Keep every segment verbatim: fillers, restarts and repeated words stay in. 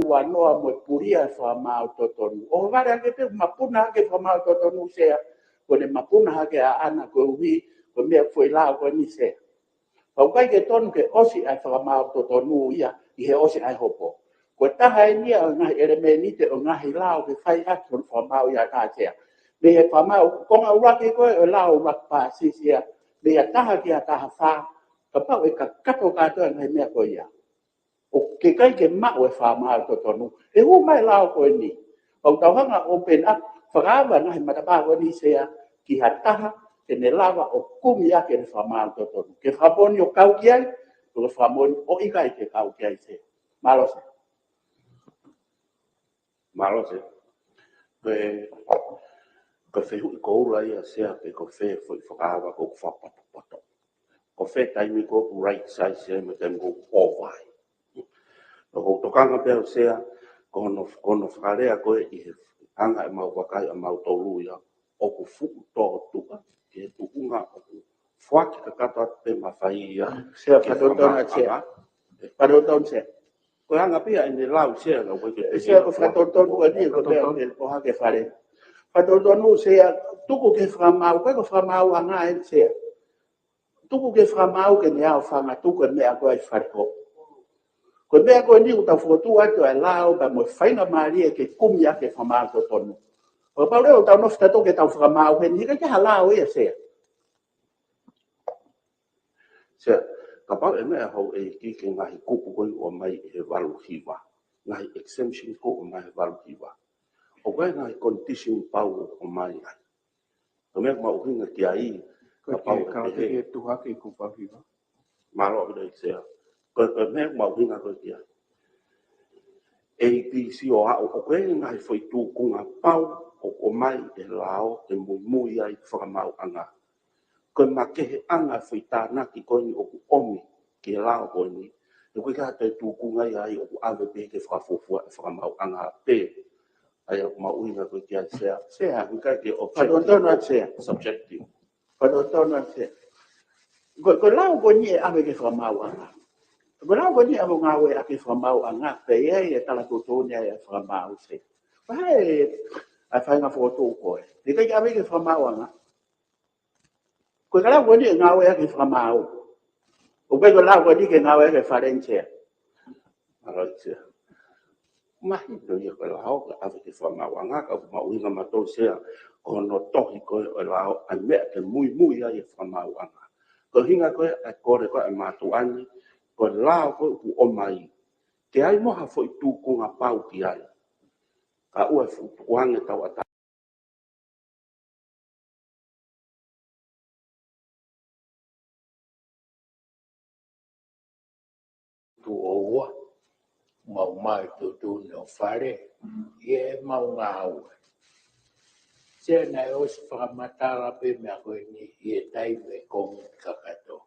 ua noa mo e pulia e fakamaau totonu. ʻO vale ake pē, mapuna ake fakamaau totonu Sea, ko ʻene mapuna ake ʻaʻana koeʻuhi ko e meʻa foʻi lao ko eni Sea. Pau ʻikai ke tonu ke ʻosi ʻa e fakamaau totonu ia ʻi he ʻosi ʻa e hopo. Ko e taha eni ia ʻo e ngaahi ʻelemēniti ʻo e ngaahi lao ke fai ʻaki hono fakamaau ia ʻa Sea. Mei he fakamaau konga ʻuluaki ko ē ʻo e lao ʻuluaki pāsisi ia, mei he taha ki he taha fā, kapau ʻe kakato kātoa e ngaahi meʻa ko ia, ʻoku ʻikai ke maʻu e fakamaau totonu. ʻE hū mai e lao ko eni. Pau tau hanga ʻo open up, fakaava e ngaahi matapā ko eni Sea ki ha taha ke ne lava ʻo kumi ʻaki e fakamaau totonu. Ke fakamoʻoni ʻo kau ki ai, pe ko e fakamoʻoni ʻo ʻikai ke kau ki ai Sea. Mālō Sea. Mālō Sea. Ko e, ko e fehuʻi koula ia Sea pe ko fē foʻi fakaava ʻoku fakapotopoto. Ko fē taimi ʻoku right size ai mo e taimi ʻoku over ai. ʻOku ou tokanga pē au Sea, ko hono, ko hono fakalea ko ē ʻi he anga ʻemau vakai ʻamautolu ia, ʻoku fuʻu tōtuʻa ki he tuʻunga ʻoku foaki kakato atu pē mafai ia Sea, ki he fakatotonu fakamaau Sea. Fakatotonu Sea. Ko e anga pē ia ʻene lau Sea, ka ʻoku ʻikai ke Sea, ko e fakatotonu ko eni, ko e meʻa ke ʻohake fale. Fakatotonu Sea, tuku ke fakamaau, ko e ko fakamaauʻanga eni Sea. Tuku ke fakamaau ke ne ʻaofangatuku e meʻa ko ē ʻi fale hopo. Ko e meʻa ko eni ʻoku tau fokotuʻu atu ʻa e lao pea mo e faingamālie ke kumi ʻaki e fakamaau totonu. ʻO kapau leva ʻoku tau nofo tautolu ke tau fakamaau heni, ʻikai ke ha lao ia Sea. Sea, kapau ʻe meʻa houʻeiki ki he ngaahi kupu ko ē ʻoku ʻomai ʻe he valu hiva, ngaahi exemption ko ē ʻoku ʻomai ʻe he valu hiva, ʻoku ʻi ai e ngaahi condition pau ʻoku ʻomai ai. Ko e meʻa ʻoku mahuʻinga ki ai, ko e kapau ke, ʻe kapau pehē ke tuʻu hake ʻi he kupu valu hiva. Mālō ʻaupito Sea. Ko e, ko e meʻa ʻoku mahuʻinga ko ē ki ai. A, B, C ʻo aʻu, ʻoku ʻi ai e ngaahi foʻi tūkunga pau ʻoku ʻomai ʻe he lao ke muimui ai e fakamaauʻanga. Ko e makeheʻanga e foʻi tānaki ko eni ʻoku ʻomi ki he lao ko eni, he ʻoku ʻikai ha toe tūkunga ia ai ʻoku ʻave pē ke fakafuofua e fakamaauʻanga pē. ʻA ia ʻoku mahuʻinga ko ē ki ai Sea. Sea. ʻOku ʻikai ke objective. Fakatotonu Sea. Subjective. Fakatotonu Sea. Ko, ko e lao ko eni ʻe ʻave ki he fakamaauʻanga. Ko e lao ko eni ʻe ʻave ngāueʻaki e fakamaauʻanga, pea ʻi ai e talatuʻutuʻuni ʻa e fakamaau Sea. Pea ʻe, ʻa e faʻahinga fokotuʻu ko ē. ʻIkai ke ʻave ki he fakamaauʻanga. Ko e lao ko eni ʻe ngāueʻaki e fakamaau. ʻOku ʻikai ko e lao ko eni ke ngāueʻaki e fale ni Sea. Mālō Sea. Mahino ia ko e lao ke ʻave ki he fakamaauʻanga, ka ʻoku mahuʻinga mautolu Sea, ko hono tohi ko ē ʻo e lao ʻa e meʻa ke muimui ai e fakamaauʻanga. Ko e ʻuhinga ko ē ʻa e kole ko ē ʻa e mātuʻa ni, ko e lao ko ē ʻoku ʻomai, ke ʻi ai mo ha foʻi tūkunga pau ki ai. Kae ʻoua ʻe fuʻu tukuange tauʻatāina. Tuʻo ua, mau mai tuʻutuʻuni ʻo fale, ʻi heʻemau ngāue. Sea naʻe ʻosi fakamatala pē meʻa ko eni ʻi he taimi ʻe kongi kakato.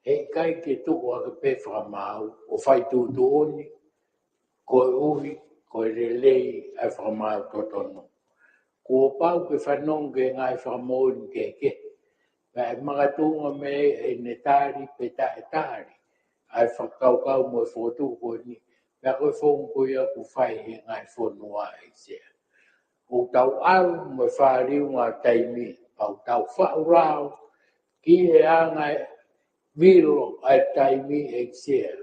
Heʻikai ke tuku hake pē fakamaau ʻo fai tuʻutuʻuni, koeʻuhi ko e lelei ʻa e fakamaau totonu. Kuo pau ke fanongo ki he ngaahi fakamoʻoni kehekehe, pea ʻe makatuʻunga mei ai ʻene tali pe taʻetali ʻa e fakakaukau mo e fokotuʻu ko eni, pea ko e founga ko ia ʻoku fai he ngaahi fonua ʻEiki Sea. ʻOku tau ʻalu mo e fāliunga ʻo taimi, pea ʻoku tau faʻu lao ki he anga e vilo ʻa e taimi ʻEiki Sea.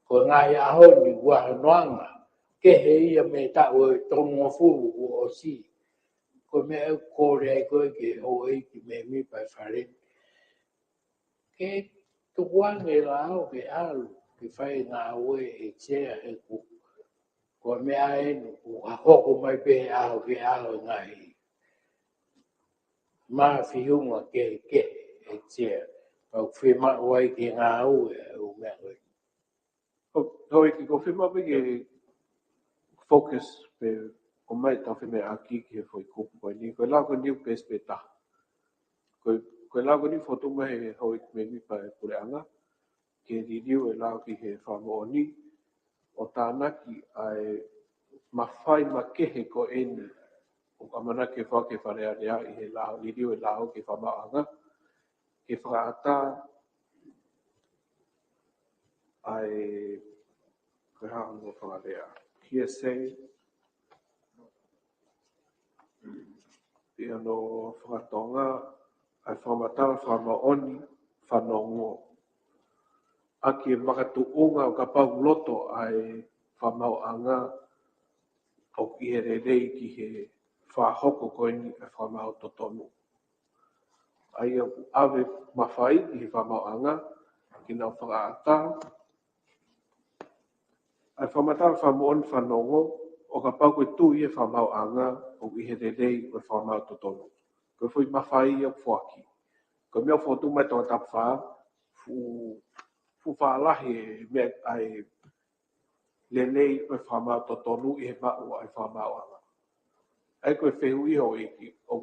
Ko e ngaahi ʻaho ni ʻoku ʻi ai hono anga, kehe ia mei he taʻu ʻe tolungofulu kuo ʻosi. Ko e meʻa ʻoku ou kole ai ko ē ki he houʻeiki mēmipa ʻo e fale ni, ke tukuange e lao ke ʻalu ke fai e ngāue ʻEiki Sea, he ko e, ko e meʻa eni ʻoku hoko mai pē he ʻaho ki he ʻaho e ngaahi mafiunga kehekehe ʻEiki Sea. Pea ʻoku fiemaʻu ai ke ngāue ʻa e ʻū meʻa ko ē. ʻO, houʻeiki, ʻoku ou fiemaʻu pē ke focus pē ʻo ʻomai ʻetau femeʻaʻaki ki he foʻi kupu ko eni. Ko e lao ko eni ʻoku peesi pē taha. Ko e, ko e lao ko eni fotu mai he houʻeiki mēmipa ʻo e puleʻanga ke liliu e lao ki he fakamoʻoni, ʻo tānaki ʻa e mafai makehe ko eni ʻoku ʻamanaki ke foaki ʻe he Fale Alea ʻi he lao, liliu e lao ki he fakamaauʻanga, ke fakaʻatā ʻa e, ko e hā hono fakalea, hearsay, pea ʻi hono fakatonga ʻa e fakamatala fakamoʻoni fanongo. ʻA ia ko e makatuʻunga ʻo kapau ʻoku loto ʻa e fakamaauʻanga ʻoku ʻi he lelei ki he fakahoko ko eni ʻa e fakamaau totonu. ʻA ia ʻoku ʻave mafai ki he fakamaauʻanga ke nau fakaʻatā ʻa e fakamatala fakamoʻoni fanongo ʻo kapau ko e tui ʻa e fakamaauʻanga ʻoku ʻi he lelei ʻo e fakamaau totonu. Ko e foʻi mafai ʻoku foaki. Ko e meʻa ʻoku fokotuʻu mai ʻe Tongatapu fā, fuʻu, fuʻu fālahi e meʻa ʻa e lelei ʻo e fakamaau totonu ʻi he maʻu ʻa e fakamaauʻanga. ʻA ia ko e fehuʻi ʻe he ʻEiki, ʻo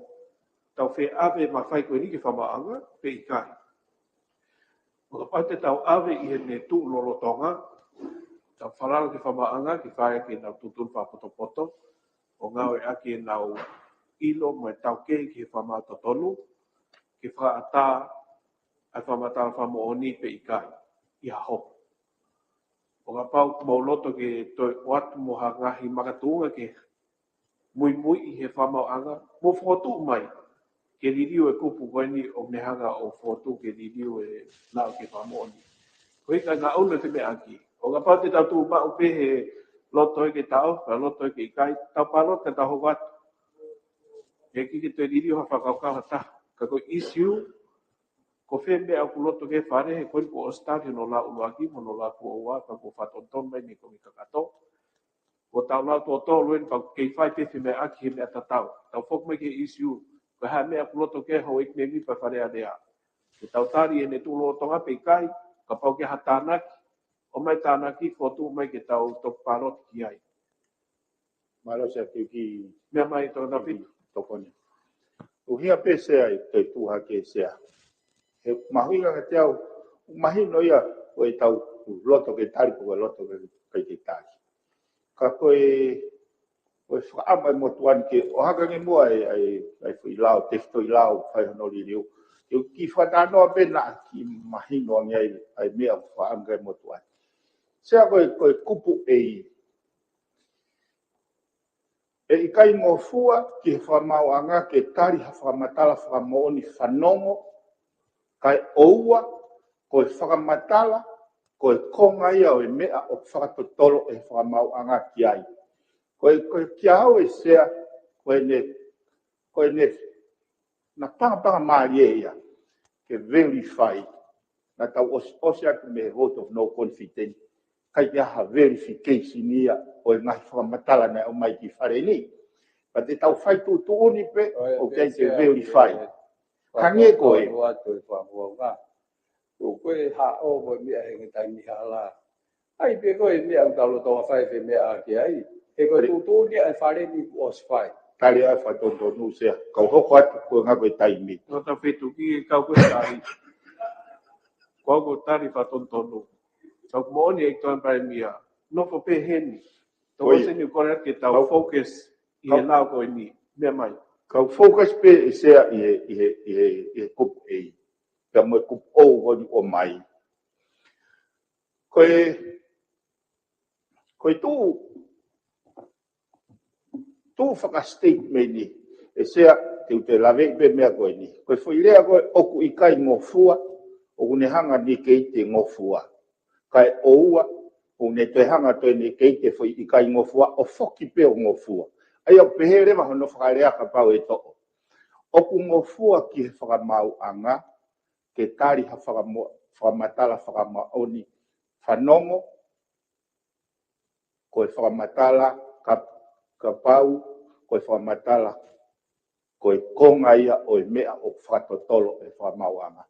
tau fie ʻave mafai ko eni ki he fakamaauʻanga pe ʻikai. ʻO kapau te tau ʻave ʻi heʻene tuʻu lolotonga, tau falala ki he fakamaauʻanga ke fai ʻaki ʻenau tuʻutuʻuni fakapotopoto, ʻo ngāueʻaki ʻenau ʻilo mo e taukei ki he fakamaau totonu, ke fakaʻatā ʻa e fakamatala fakamoʻoni pe ʻikai, ʻi ha hopo. ʻO kapau ʻoku mou loto ke toe ʻoatu mo ha ngaahi makatuʻunga ke muimui ʻi he fakamaauʻanga, mou fokotuʻu mai ke liliu e kupu ko eni ʻoku ne hanga ʻo fokotuʻu ke liliu e lau ki he fakamoʻoni. Ko e ʻikai ngāue ʻo te meʻa ʻaki. ʻO kapau te tau tuʻu maʻu pē he loto ʻe ke taʻo, ka loto ʻe ke ʻikai, tau pāloti ka tau hoko atu. He ʻikai ke toe liliu ha fakakaukau ha taha. Ka ko e issue, ko fē meʻa ʻoku loto ki he Fale, he ko eni kuo ʻosi tali hono lau ʻuluaki, mo hono lau kuo ua, ka kuo fakatonutonu mai ʻe he kau kakato. Ko ʻetau lau tōtō luen pau kei fai pē femeʻaʻaki he meʻa tatau. Tau foki mai ki he issue, ko e hā e meʻa ʻoku loto ki ai houʻeiki mēmipa Fale Alea. Ke tau tali ʻene tuʻu lolotonga pe ʻikai, kapau ʻoku ʻi ai ha tānaki, ʻomai tānaki, fokotuʻu mai ke tau toki pāloti ki ai. Mālō Sea, ke u kiʻi meʻa mai Tongatapu. Tokoni. ʻUhinga pē Sea ʻi he tuʻu hake Sea. He mahuʻinga kiate au, mahino ia ko ʻetau loto ke tali pe ko e loto ke ʻikai ke tali. Ka ko e, ko e fakaʻamu ʻa e motuʻa ni ke ʻohake ange muʻa ʻa e, ʻa e, ʻa e foʻi lao, tefitoʻi lao, fai hono liliu. Ke u kiʻi fakatalanoa pē naʻa kiʻi mahino ange ai, ʻa e meʻa ʻoku fakaʻamu ki ai ʻa e motuʻa ni. Sea ko e, ko e kupu ʻe ʻe ʻikai ngofua ki he fakamaauʻanga ke tali ha fakamatala fakamoʻoni fanongo, kae ʻoua ko e fakamatala ko e konga ia ʻo e meʻa ʻoku fakatotolo ʻe he fakamaauʻanga ki ai. Ko e, ko e kiate au ʻe Sea, ko ʻene, ko ʻene naʻe pangapanga mālie ia ke verify. Naʻa tau ʻosi, ʻosi atu mei he vote of no confidence. ʻIkai ke ʻi ai ha verification ia ʻo e ngaahi fakamatala naʻe ʻomai ki Fale ni. Ka te tau fai tuʻutuʻuni pē, ʻoku ʻikai ke verify. Hangē ko e. Ko e haʻo ko e meʻa he nge taimi hala. ʻAi pē ko e meʻa ʻoku tau lolotonga fai femeʻaʻaki ai. He ko e tuʻutuʻuni ʻa e Fale ni kuo ʻosi fai. Tali ʻa e fakatonutonu Sea. Kau hoko atu ko e ngā ko e taimi. Nō ta fetu ki he kau ko e tali. Ko au ko e tali fakatonutonu. Tau moʻoni ʻEiki Palēmia. Nofo pē heni. Tau ʻosi ni kore ke tau focus ʻi he lao ko eni. Meʻa mai. Kau focus pē ʻe Sea ʻi he, ʻi he, ʻi he, ʻi he kupu ʻe. Pea mo e kupu ʻo ni ʻomai. Ko e, ko e tuʻu, tuʻu fakastatement ni, ʻe Sea te u toe laveʻi pē meʻa ko eni. Ko e foʻi lea ko e ʻoku ʻikai ngofua, ʻoku ne hanga ʻe Nikeite ʻo ngofua. Kae ʻoua, ʻoku ne toe hanga ʻe Nikeite ʻo foʻi ʻikai ngofua, ʻo foki pē ʻo ngofua. ʻA ia ʻoku pehē leva hono fakalea kapau ʻe toʻo. ʻOku ngofua ki he fakamaauʻanga, ke tali ha fakamo-, fakamatala fakamoʻoni fanongo, ko e fakamatala ka-, kapau, ko e fakamatala, ko e konga ia ʻo e meʻa ʻoku fakatotolo ʻe he fakamaauʻanga.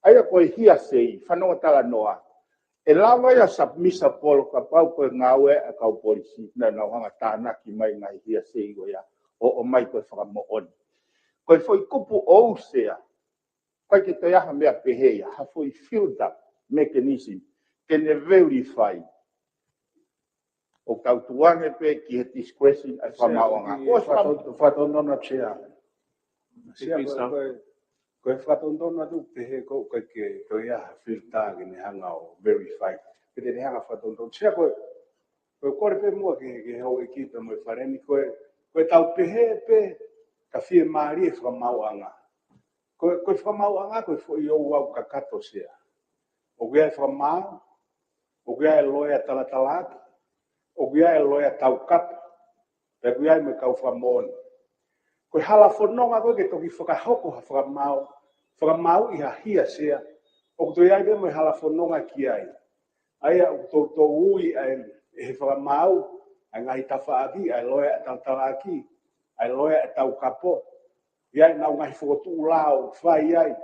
ʻA ia ko e hearsay, fanongo talanoa. ʻE lava ia submit-able kapau ko e ngāue ʻa e kau polisi, naʻa nau hanga ʻo tānaki mai ngaahi hearsay ko ia, ʻo, ʻomai ko e fakamoʻoni. Ko e foʻi kupu ʻoku Sea, ʻikai ke toe ʻi ai ha meʻa pehē ia, ha foʻi filter mechanism, ke ne verify. ʻOku tau tuʻu ange pē ki he discretion ʻa e fakamaauʻanga. Sea, ko e fakaton-, fakatonutonu Sea. Sea, ko e, ko e, ko e fakatonutonu atu pehē ko e ʻikai ke toe ʻi ai ha filter ke ne hanga ʻo verify. Ke te ne hanga fakatonutonu. Sea ko e, Ko e kole pē muʻa ki he, ki he houʻeiki pea mo e fale ni, ko e, ko e tau pehē pē ka fiemālie e fakamaauʻanga. Ko e, ko e fakamaauʻanga ko e foʻi ouau kakato, Sea. ʻOku ʻi ai e fakamaau, ʻoku ʻi ai e loea talatalaaki, ʻoku ʻi ai e loea taukapo, pea ʻoku ʻi ai mo e kau fakamoʻoni. Ko e hala fononga ko ē ke toki fakahoko ha fakamaau, fakamaauʻi ha hia, Sea, ʻoku toe ʻi ai pē mo e hala fononga ki ai. ʻA ia ʻoku toutou ui ai ʻe he fakamaau ʻa e ngaahi tafaʻaki, ʻa e loea talatalaaki, ʻa e loea taukapo, ʻi ai ʻenau ngaahi fokotuʻu lao ʻoku fai ai.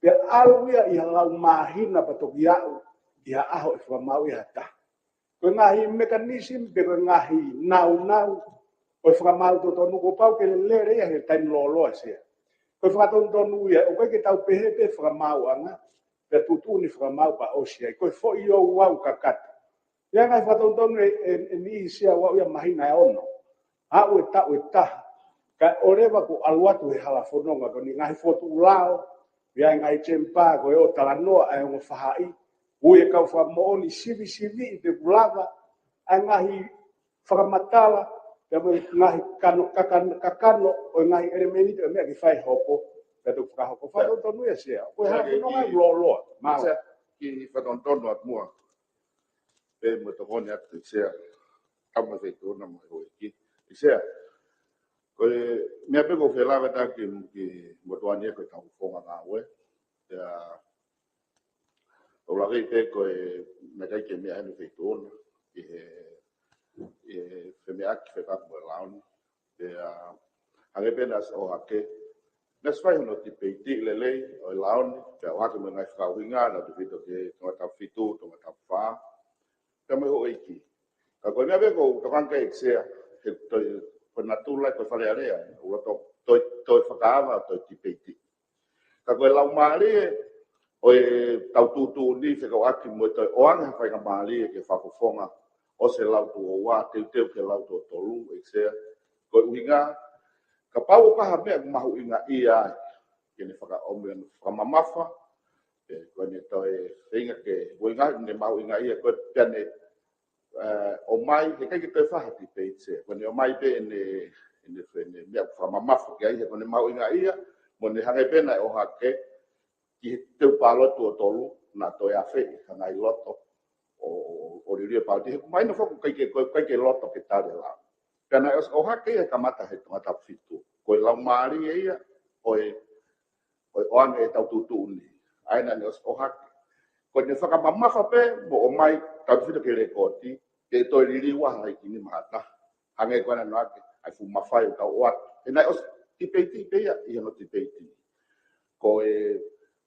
Pea ʻalu ia ʻi ha lau māhina pea toki aʻu ʻi ha ʻaho ʻe fakamaauʻi ai ha taha. Ko e ngaahi mechanism pe ko e ngaahi naunau ʻo e fakamaau totonu kuo pau ke lele ia he taimi lōloa, Sea. Ko e fakatonutonu ia, ʻoku ʻikai ke tau pehē pē fakamaauʻanga, pea tuʻutuʻuni fakamaau pea ʻosi ai. Ko e foʻi ouau kakato. ʻI ai e ngaahi fakatonutonu ʻe, ʻe, ʻe niʻihi, Sea, ʻoku aʻu ia māhina ʻe ono. Aʻu e taʻu ʻe taha, kae ʻoua leva kuo ʻalu atu he hala fononga ko eni, ngaahi fokotuʻu lao, ʻi ai e ngaahi chamber ko ē ʻo talanoa ʻa e ongo fahaʻi, ui e kau fakamoʻoni, sivisiviʻi pe ʻoku lava ʻa e ngaahi fakamatala, pea mo e ngaahi kano, kakano, kakano ʻo e ngaahi ʻelemēniti ʻo e meʻa ke fai hoko, pea toki fakahoko. Fakatonutonu ia, Sea. Ko e hala fononga ʻoku lōloa. Mālō. Sea, kiʻi fakatonutonu atu muʻa pē mo e tokoni atu, Sea, kae ʻumaʻā e feituʻu na mo e houʻeiki. Sea, ko e meʻa pē ʻoku ou fie lave atu ki, ki he motuʻa ni, ko e tau founga ngāue. Pea ʻoku ou lave pē ko e meʻa ʻikai ke meʻa heni feituʻu na, ʻi he, ʻi he femeʻaʻaki fekauʻaki mo e lao ni. Pea hangē pē naʻe ʻosi ʻohake, naʻe ʻosi fai hono tipeiti lelei ʻo e lao ni, pea ʻohake mo e ngaahi fakaʻuhinga, naʻe tefito ki he Tongatapu fitu, Tongatapu fā, pea mo e houʻeiki. Ka ko e meʻa pē ʻoku ou tokanga ki ai, Sea, he toe, ko e natula ko e Fale Alea, ʻoku toe, toe, toe fakaava, toe tipeiti. Ka ko e laumālie ʻo e tau tuʻutuʻuni fekauʻaki mo e toe ʻoange ha faingamālie ke fakafofonga ʻosi e lau tuʻo ua, teuteu ki he lau tuʻo tolu, ʻEiki Sea. Ko e ʻuhinga, kapau ʻoku ʻi ai ha meʻa ʻoku mahuʻingaʻia ai, ke ne fakaʻomi ʻene fakamamafa, ē, ko ʻene toe feinga ke, ʻuhinga ne mahuʻingaʻia, ko e pea ne, ē, ʻomai, he ʻikai ke toe fai ha tipeiti, Sea. Ko ʻene ʻomai pē ʻene, ʻene, ʻene meʻa fakamamafa ki ai, he ko ʻene mahuʻingaʻia, mo ʻene hangē pē naʻe ʻohake, ki he teu pāloti tuʻo tolu, naʻa toe afeʻi ha ngaahi loto ʻo, ʻo, ʻo liliu e pāloti. He ʻoku mahino foki ʻoku ʻikai ke, ʻoku ʻikai ke loto ke tali e lao. Pea naʻe ʻosi ʻohake ia he kamata he Tongatapu fitu. Ko e laumālie ia ʻo e, ʻo e ʻoange e tau tuʻutuʻuni. ʻA ia naʻa ne ʻosi ʻohake. Ko ʻene fakamamafa pē mo ʻomai, tau tefito ki he lekooti, ke toe liliu ʻa e halaiki nima ha taha. Hangē ko ʻena naʻe ʻohake, ʻa e fuʻu mafai ʻo e tau ʻoatu. He naʻe ʻosi tipeiti pē ia ʻi hono tipeiti. Ko e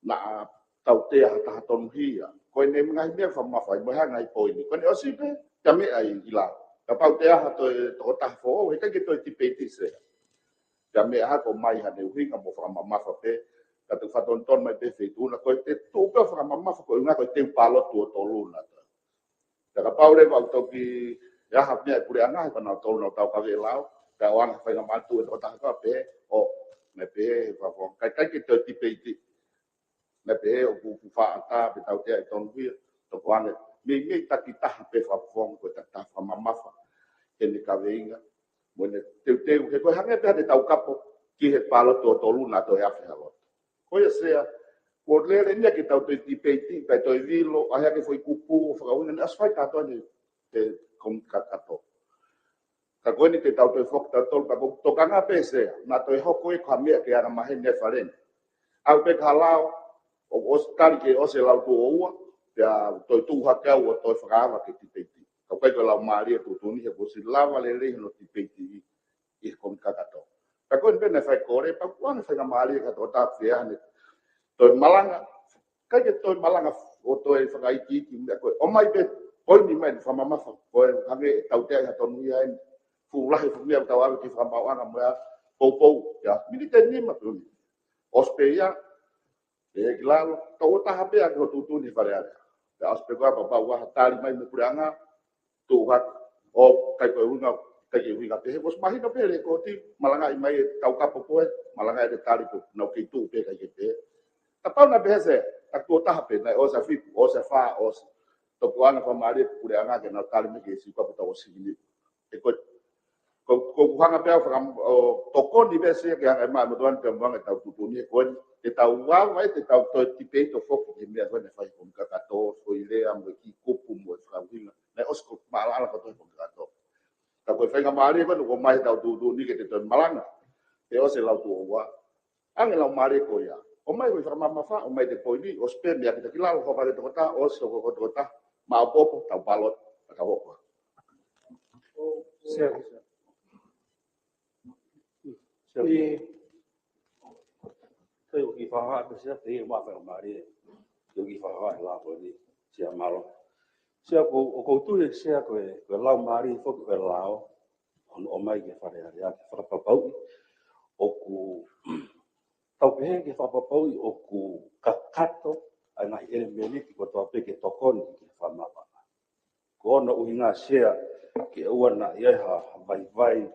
naʻa tautea ha taha tonuhia. Ko ʻene ngaahi meʻa fakamamafa, mo e ngaahi poini. Ko ʻene ʻosi pē, pea meʻa ʻi, ʻi lalo. Kapau te ʻi ai ha toe tokotaha foʻou, he ʻikai ke toe tipeiti, Sea. Pea meʻa hake ʻomai haʻane ʻuhinga mo fakamamafa pē, ka te fakatonutonu mai pē feituʻu na, ko e te tuʻu pē ʻo fakamamafa, ko e ʻuhinga ko e teu pāloti tuʻo tolu na. Pea kapau leva ʻoku toki ʻi ai ha meʻa ʻa e puleʻanga, he ko nautolu naʻa nau taukaveʻi e lao, pea ʻoange ha faingamālie ʻe he tokotaha ko ē pē, ʻo, naʻe pehē, he fakafofonga, ʻikai, ʻikai ke toe tipeiti. Naʻe pehē ʻoku fuʻu faʻa ʻatā pe tautea e tonuhia, tokoange, meimei takitaha pē fakafofonga, ko e takitaha fakamamafa, heʻene kaveinga, mo ʻene teuteu, he ko e hangē pē haʻane taukapo ki he pāloti tuʻo tolu naʻa toe afe ha loto. Ko ia, Sea, kuo lele ia ke tau toe tipeiti, pea toe vilo, ʻai hake foʻi kupu ʻo fakaʻuhinga, naʻe ʻosi fai kātoa ʻe he Kōmiti Kakato. Ka ko eni te tau toe foki tautolu, ka ʻoku ou tokanga pē, Sea, naʻa toe hoko ia ko ha meʻa ke anga maheni e Fale ni. ʻAu pē ki ha lao, ʻo, ʻosi tali ke ʻosi e lau tuʻo ua, pea toe tuʻu hake au ʻo toe fakaava ke tipeiti. Ka ʻoku ʻikai ko e laumālie tuʻutuʻuni, he kuo ʻosi lava lelei hono tipeiti ʻi, ʻi he Kōmiti Kakato. Ka ko eni pē naʻe fai e kole, pea ʻoku ʻoange faingamālie ki ha tokotaha fē ʻene toe malanga, ʻikai ke toe malanga ʻo toe fakaikiiki meʻa ko ē. ʻOmai pē, poini mai ʻene fakamamafa, ko e hangē ʻe tautea ʻe ha tonuhia eni. Fuʻu lahi e fuʻu meʻa ʻoku tau ʻave ki he fakamaauʻanga mo ia, poupou, ia, miniti ʻe nima pē ʻosi. ʻOsi pē ia, ʻe ki lalo, tau ʻo taha pē ʻa e tuʻutuʻuni he Fale Alea. Pea ʻosi pē ko ia pea pau ʻa ha tali mai mei he puleʻanga, tuʻu hake, ʻo ʻikai ko e ʻuhinga, ʻikai ke ʻuhinga pē, he kuo ʻosi mahino pē he lekooti, malangaʻi mai e taukapo ko ē, malangaʻi e tali ko ē, naʻa nau kei tuʻu pē ʻikai ke pē. Kapau naʻe pehē, Sea, ka tuʻo taha pē, naʻe ʻosi ʻa e fitu, ʻosi ʻa e fā, ʻosi. Toki ʻoange fakamālie ki he puleʻanga ke nau tali mai ki he sikuapu tau ʻosi ni. ʻE ko, ko, ko ʻeku hanga pē ʻo faka-, ʻo tokoni pē Sea ke hanga ʻe he motuʻa ni pea mo e ʻanga ʻetau tuʻutuʻuni ko eni. Te tau vave, te tau toe tipeito foki ki he meʻa ko eni fai ko e kakato, ko e lea mo e kiʻi kupu mo e fakaʻuhinga. Naʻe ʻosi ko maʻalaʻala ko toe ko e kakato. Ka ko e faingamālie ko eni ʻoku ʻomai ʻetau tuʻutuʻuni ke te toe malanga. Te ʻosi e lau tuʻo ua. ʻAnge lau mālie ko ia. ʻOmai ko e fakamamafa, ʻomai e poini, ʻosi pē meʻa kita ki lalo, hoko atu e tokotaha, ʻosi hoko ko e tokotaha, maʻopoʻopo, tau ballot, tau hoko. Sea, Sea. Sea. ʻI, ko e kiʻi fakahā pē Sea, te u ʻomai fakamālie. Ko e kiʻi fakahā e lao ko eni, Sea, mālō. Sea, ko, ʻoku ou tui ʻe Sea ko e, ko e lau mālie foki ʻo e lao, hono ʻomai ki he Fale Alea ke fakapapauʻi ʻoku, tau pehē ke fakapapauʻi ʻoku kakato ʻa e ngaahi ʻelemēniti kotoa pē ke tokoni ki he fakamaauʻanga. Ko hono ʻuhinga Sea ke ʻoua naʻa ʻi ai ha, ha vaivai,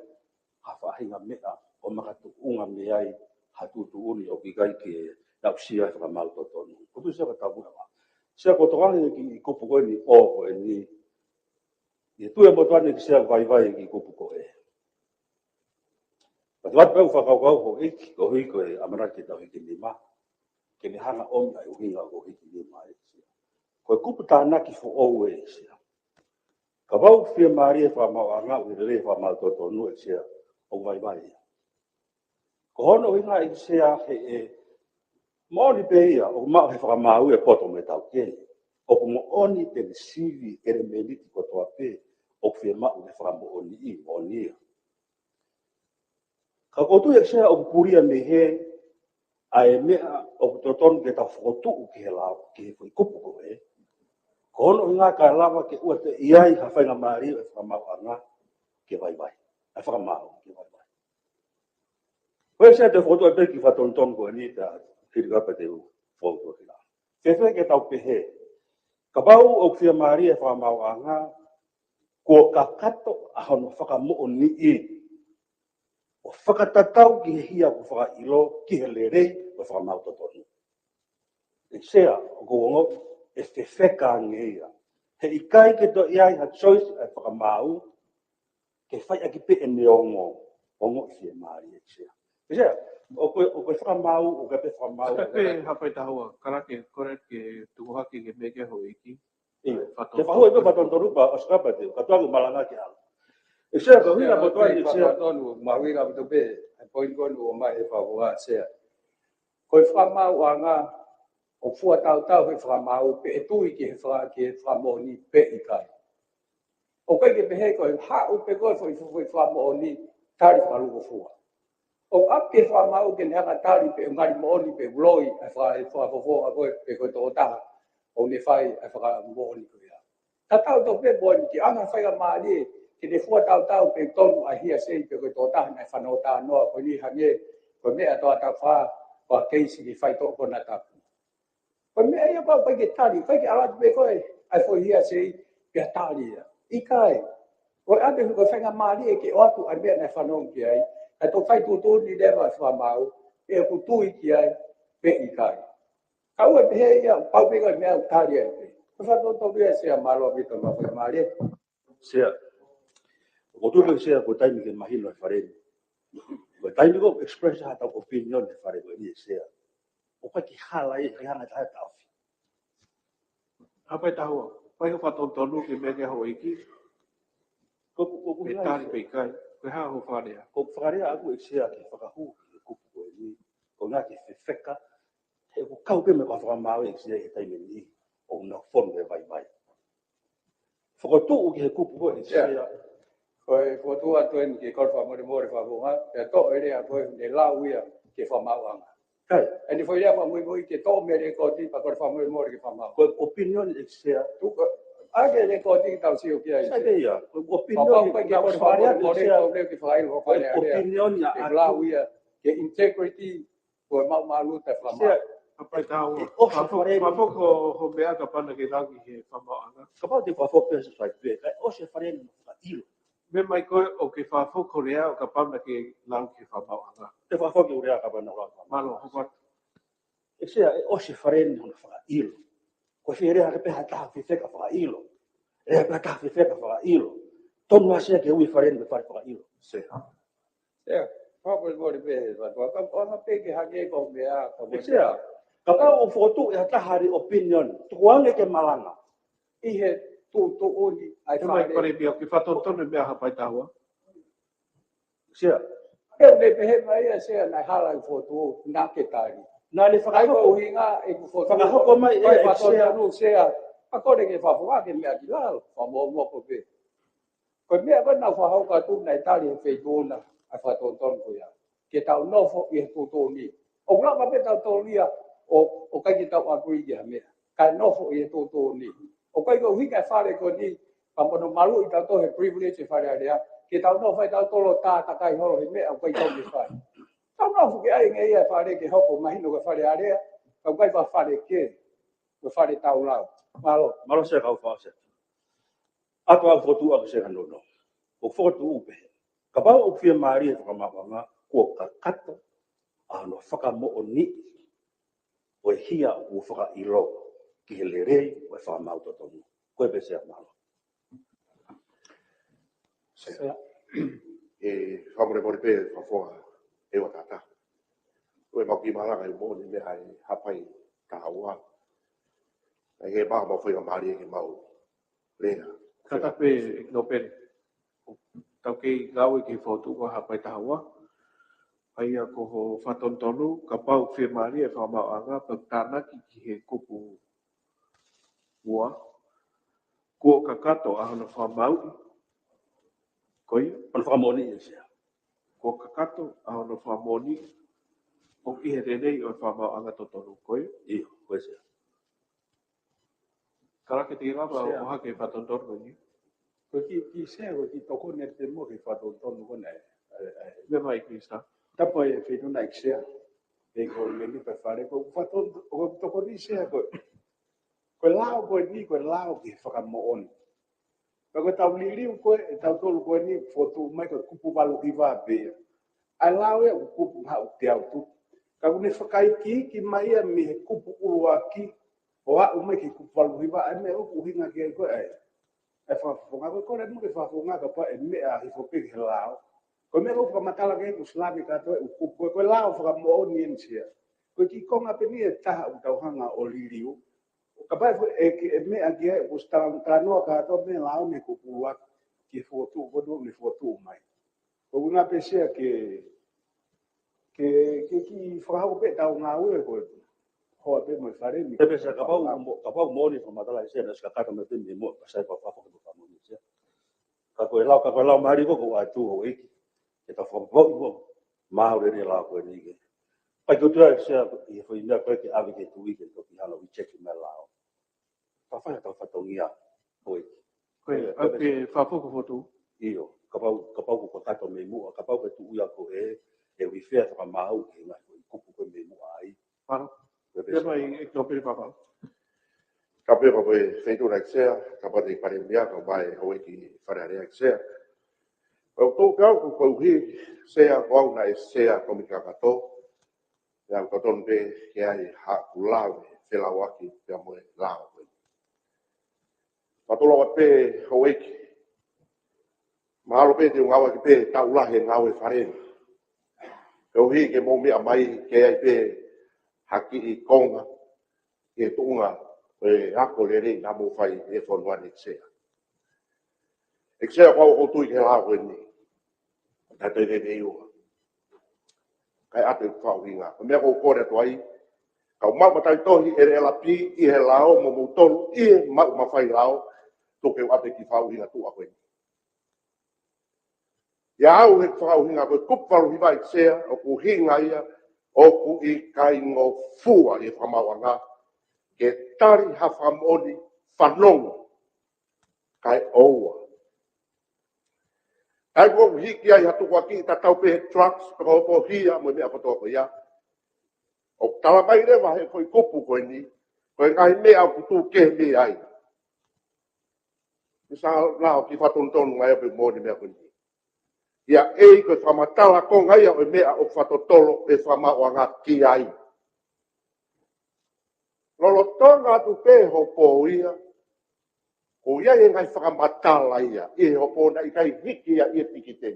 ha faʻahinga meʻa ʻo makatuʻunga mei ai ha tuʻutuʻuni ʻoku ʻikai ke aʻusia e fakamaau totonu. ʻOku ou tui Sea ka tau muʻa. Sea, ko e tokanga ki he kiʻi kupu ko eni, ʻo ko eni, ʻi he tui ʻa e motuʻa ni ʻEiki Sea, vaivai e kiʻi kupu ko ē. Pea te u ʻoatu pē ʻeku fakakaukau Houʻeiki, koeʻuhi ko e ʻamanaki ke tau hiki nima. Ke ne hanga ʻo ʻomi ʻa e ʻuhinga ʻoku hiki nima ʻEiki Sea. Ko e kupu tānaki foʻou ʻEiki Sea. Kapau ʻoku fiemālie e fakamaauʻanga, ʻoku lelei e fakamaau totonu ʻEiki Sea, ʻoku vaivai ia. Ko hono ʻuhinga ʻEiki Sea he ʻe moʻoni pē ia, ʻoku maʻu he fakamaau e poto mo e taukei. ʻOku moʻoni pē ʻene sivi ʻelemēniti kotoa pē ʻoku fiemaʻu ke fakamoʻoniʻi, moʻoni ia. Ka ʻoku ou tui ʻEiki Sea ʻoku pulia mei hē ʻa e meʻa ʻoku totonu ke tau fokotuʻu ki he lao, ki he foʻi kupu ko ē. Ko hono ʻuhinga kae lava ke ʻoua toe ʻi ai ha faingamālie ʻo e fakamaauʻanga ke vaivai. ʻA e fakamaau ke vaivai. Ko e Sea te u fokotuʻu pē kiʻi fakatonutonu ko eni pea hili kapa te u fokotuʻu ki lalo. Fēfē ke tau pehē, kapau ʻoku fiemālie e fakamaauʻanga, kuo kakato ʻa hono fakamoʻoniʻi ʻo fakatatau ki he hia ʻoku fakaʻilo ki he lelei ʻo e fakamaau totonu. ʻEiki Sea, ʻoku ou ongoʻi ʻe fefeka ange ia. He ʻikai ke toe ʻi ai ha choice ʻa e fakamaau, ke fai ʻaki pē ʻene ongo, ongoʻi fiemālie ʻEiki Sea. ʻEiki Sea, ʻoku, ʻoku fakamaau, ʻoku ʻikai pē fakamaau, ʻoku ʻikai pē ʻikai. Hapai tahua, kala ke, kore ke tuku hake ke meke Houʻeiki. ʻIo. Fakatonutonu. Te u fakahū ʻe au pē fakatonutonu pea ʻosi kapa te u, ka tuku ʻeku malanga ki ai. ʻEiki Sea, ko e ʻuhinga ʻa e motuʻa ni ʻEiki Sea. Fakatonutonu, mahuʻinga ʻaupito pē, ʻa e poini ko eni ʻoku ʻomai ʻe he Fakafofonga Sea. Ko e fakamaauʻanga, ʻoku fua tautau he fakamaau, pea ʻe tui ki he faka-, ki he fakamoʻoni pe ʻikai. ʻOku ʻikai ke pehē ko e haʻu pē ko e foʻi, foʻi, foʻi fakamoʻoni, tali fakalūkufua. ʻOku ʻapi ke fakamaau ke ne hanga tali pe ʻoku ngali moʻoni pe ʻoku loi ʻa e faka-, ʻa e fakafofonga ko ē pe ko e tokotaha ʻoku ne fai ʻa e fakamoʻoni ko ia. Tatau tofu pē moʻoni ki he anga faingamālie ke ne fua tautau pe tonu ʻa e hearsay pe ko e tokotaha naʻe fanongo talanoa ko eni hangē ko e meʻa ʻa Toatafā, ko e keisi ki he faitoʻo konatapu. Ko e meʻa ia ʻoku ʻikai ke tali, ʻikai ke ʻalu atu pē ko ē ʻa e foʻi hearsay pea tali ia. ʻIkai. ʻOku ʻi ai pē ko e faingamālie ke ʻoatu ʻa e meʻa naʻe fanongo ki ai, kae toki fai tuʻutuʻuni leva ʻa e fakamaau, pe ʻoku tui ki ai, pe ʻikai. Ka ʻoua ʻe pehē ia, pau pē ko e meʻa ʻoku tali ai pē. Ko e fakatonutonu ia Sea, mālō ʻaupito mo e faingamālie. Sea. ʻOku ou tui Sea ko e taimi ke mahino e Fale ni. Ko e taimi ko ē ʻoku express ai haʻatau opinion he Fale ko eni Sea. ʻOku ʻikai ke hala ia, ʻikai hanga ʻe ha taha ʻo taʻofi. Hapai tahua, fai hoʻo fakatonutonu ke meke Houʻeiki. Ko, ko, ko, pe tali pe ʻikai, ko e hā hoʻo fakalea? Ko e fakalea ʻaku ʻEiki Sea ke fakahū ki he kupu ko eni. Ko e ʻuhinga ke fefeka, he ʻoku kau pē mo e kau fakamaau ʻEiki Sea he taimi ni, ʻoku nau fonu he vaivai. Fokotuʻu ki he kupu ko ē ʻEiki Sea. Ko e fokotuʻu atu eni ke kole fakamolemole Fakafofonga, pea toʻo e lea ko ē ne lau ia ki he fakamaauʻanga. Kai. ʻEne foʻi lea fakamuimui ke toʻo mei he lēkooti, pea kole fakamolemole ki he fakamaau. Ko e opinion ʻEiki Sea. Tuku, ʻai ke lēkooti ke tau sio ki ai. Sai pē ia. Ko e opinion. Pea pau pē ke kole fakamolemole ʻEiki Sea. Ko e lea ke fakailo, ko e fakailo e lea. Opinion ia ke lau ia, ke integrity, ko e maʻumaʻuluta e fakamaau. Sea, hapai tahua. ʻE ʻosi e Fale ni. Fakafoki hoʻo meʻa kapau naʻa ke lau ki he fakamaauʻanga. Kapau te u fakafoki pē Sea, sai pē. Kae ʻosi e Fale ni fakaʻilo. Meʻa mai ko ē ʻoku ke fakafoki hoʻo lea ʻo kapau naʻa ke lau ki he fakamaauʻanga. Te u fakafoki hoʻo lea kapau naʻa lau ki he fakamaauʻanga. Mālō, hoko atu. ʻEiki Sea, ʻe ʻosi e Fale ni hono fakaʻilo. Ko e fie lea hake pē ha taha fefeka fakaʻilo. Lea pē ha taha fefeka fakaʻilo. Tonu ā Sea ke ui e fale ni ko e fale fakaʻilo. Sea. Sea, fakamolemole pē, fakamolemole pē ke hake ko e meʻa, ka mo Sea. Kapau ʻoku fokotuʻu ʻe ha taha ʻa e opinion, tukuange ke malanga. ʻI he tuʻutuʻuni ʻa e He mai fale. Pare pia ke fatonutonu e meʻa Haʻapai Taha Ua. Sea. Ke ne pehē mai ʻa Sea naʻe hala e fokotuʻu, naʻa ke tali. Naʻa ne fakahoko. ʻUhinga ʻeku fokotuʻu. Fakahoko mai ʻe, ʻe Sea. Fatonutonu Sea. ʻA ko ē ke fakafofonga ke meʻa ki lalo, fakamoʻomoʻo pē. Ko e meʻa ko ē naʻa ku fakahoko atu naʻe tali he feituʻu na ʻa e fatonutonu ko ia. Ke tau nofo ʻi he tuʻutuʻuni. ʻOku lava pē tautolu ia ʻo, ʻo ʻikai ke tau agree ki ha meʻa. Kae nofo ʻi he tuʻutuʻuni. ʻOku ʻikai ko e ʻuhinga e fale ko eni, ka mo hono maluʻi tautolu he privilege e Fale Alea. Ke tau nofo ai tautolu ʻo tātakai holo he meʻa ʻoku ʻikai tau ke fai. Tau nofo ke ʻai ange ia e fale ke hoko mahino ko e Fale Alea. Ka ʻoku ʻikai ko ha fale kehe. Ko e fale taulau. Mālō. Mālō Sea kau fau Sea. ʻA ko ʻeku fokotuʻu ʻaku Sea ka nono. ʻOku fokotuʻu pē. Kapau ʻoku fiemālie e fakamaauʻanga kuo kakato ʻa hono fakamoʻoniʻi ʻo e hia ʻoku fakaʻilo ki he lelei ʻo e fakamaau totonu. Ko e pē Sea mālō. Sea. Sea. ʻE fakamolemole pē fakafofonga ʻEua Tata. Ko e mau kiʻi malanga ʻi he moʻoni meʻa ʻa e Haʻapai Taha Ua. ʻAi he mau mau fai ka mālie ke mau lea. Kātaki pē ʻEiki Nōpele. Tau kei ngāue ki he fokotuʻu ko e Haʻapai Taha Ua. ʻA ia ko hoʻo fatonutonu, kapau fiemālie e fakamaauʻanga, pea tānaki ki he kupu ua. Kuo kakato ʻa hono fakamaauʻi. Ko ia. Hono fakamoʻoniʻi ʻe Sea. Kuo kakato ʻa hono fakamoʻoniʻi. ʻOku ʻi he lelei ʻo e fakamaauʻanga totonu. Ko ia. ʻIo, ko e Sea. Kalake te lava Sea. ʻO hake fatonutonu ko eni. Ko e kiʻi, kiʻi Sea, ko e kiʻi tokoni atu pē muʻa ki he fatonutonu ko eni. ʻAi, ʻai, ʻai. Meʻa mai kiʻi Sea. Tapu e feituʻu na ʻEiki Sea. Pea ko e meni pē fale ko e faton-, ko e tokoni Sea ko e. Ko e lao ko eni, ko e lao ki he fakamoʻoni. Pea ko ʻetau liliu ko ē, ʻe tautolu ko eni, fokotuʻu mai ko e kupu valu hiva pē ia. ʻA e lao ia ʻoku kupu haʻu te au tu. Ka ʻoku ne fakaikiiki mai ia mei he kupu ʻuluaki, ʻo aʻu mai ki he kupu valu hiva, ʻa e meʻa ʻoku ʻuhinga ki ai ko ē ʻa e. ʻA e fakafofonga ko ē, ko e lea mo e fakafofonga kapau ʻe meʻa hifo pē ki he lao. Ko e meʻa ʻoku fakamatala ki ai ʻoku ʻosi lave kātoa ʻe he kupu ko ē, ko e lao fakamoʻoni eni Sea. Ko e kiʻi konga pē eni ʻe taha ʻoku tau hanga ʻo liliu. Kapau ʻe, ʻe, ʻe meʻa ki ai, ʻoku ʻosi tala, talanoa kātoa mei he lao mei he kupu ʻuluaki ki he fokotuʻu, ko eni ʻoku ne fokotuʻu mai. Ko e ʻuhinga pē Sea ke, ke, ke kiʻi fakahoko pē ʻetau ngāue ko e hoa pē mo e fale ni. Pea pē Sea kapau, mo-, kapau moʻoni e fakamatala ʻa Sea naʻe ʻosi kakato mai pē mei muʻa, pea sai fakafo ke mo fakamoʻoni Sea. Ka ko e lao, ka ko e lao mali ko ē ʻoku ʻoatu ʻe he ʻEiki. Ke tau fakapapauʻi ko e maau lelei e lao ko eni ke. ʻIkai ke u tui ʻe Sea ʻi he foʻi meʻa ko ē ke ʻave ki he tuʻi ke toki hanga ʻo reject mai e lao. Tau fai ha tau fatongia ko ē. Ko e, Ko e, ʻa e pē Sea. Fakafo ko e fokotuʻu. ʻIo, kapau, kapau ʻoku kakato mei muʻa, kapau ko e tuʻi ia ko ē, ʻe refer fakamaau ki he ngaahi foʻi kupu ko ē mei muʻa ai. Mālō. Ko e pē Sea. Meʻa mai ʻEiki Nōpele Papau. Ka pea ko e feituʻu na ʻEiki Sea, ka pea te Palēmia, ka mai houʻeiki Fale Alea ʻEiki Sea. Ko e tuʻu kau ko koeʻuhi Sea ko au naʻe Sea Kōmiti Kakato. Pea ʻoku totonu pē ke ʻi ai haʻaku lave felauʻaki pea mo e lao ko ē. Fakatoloa pē houʻeiki. Mahalo pē te u ngāueʻaki pē taʻu lahi e ngāue fale ni. Koeʻuhi ke mou meʻa mai ke ʻi ai pē ha kiʻi konga ki he tuʻunga ʻo e ako lelei naʻa mou fai he fonua ni ʻEiki Sea. ʻEiki Sea ko au ʻoku ou tui ki he lao ko eni. Taʻe toe veve ua. Kae ʻatu e fakaʻuhinga. Ko e meʻa ʻoku ou kole atu ai. Kau maʻu mataʻitohi ʻeleʻela pē ʻi he lao mo moutolu ʻi he maʻu mafai lao. Tuku ke u ʻatu e kiʻi fakaʻuhinga tuʻa ko eni. ʻIa au he fakaʻuhinga ko e kupu valu hiva ʻEiki Sea, ʻoku ʻuhinga ia, ʻoku ʻikai ngofua ʻi he fakamaauʻanga, ke tali ha fakamoʻoni fanongo, kae ʻoua. Kae ʻoua ʻoku hiki ai ha tukuakiʻi tatau pē he drugs, pe ko e hia mo e meʻa kotoa ko ia. ʻOku tala mai leva he foʻi kupu ko eni, ko e ngaahi meʻa ʻoku tuʻu kehe mei ai. Ni sa lao ki fatonutonu ngai pe moʻoni meʻa ko eni. ʻIa ʻEiki ko e fakamatala ko ngai ʻo e meʻa ʻoku fakatotolo e fakamaauʻanga ki ai. Lolotonga atu pē hopo ia, ʻoku ʻi ai e ngaahi fakamatala ia ʻi he hopo naʻe ʻikai hiki ia ʻi he tikite.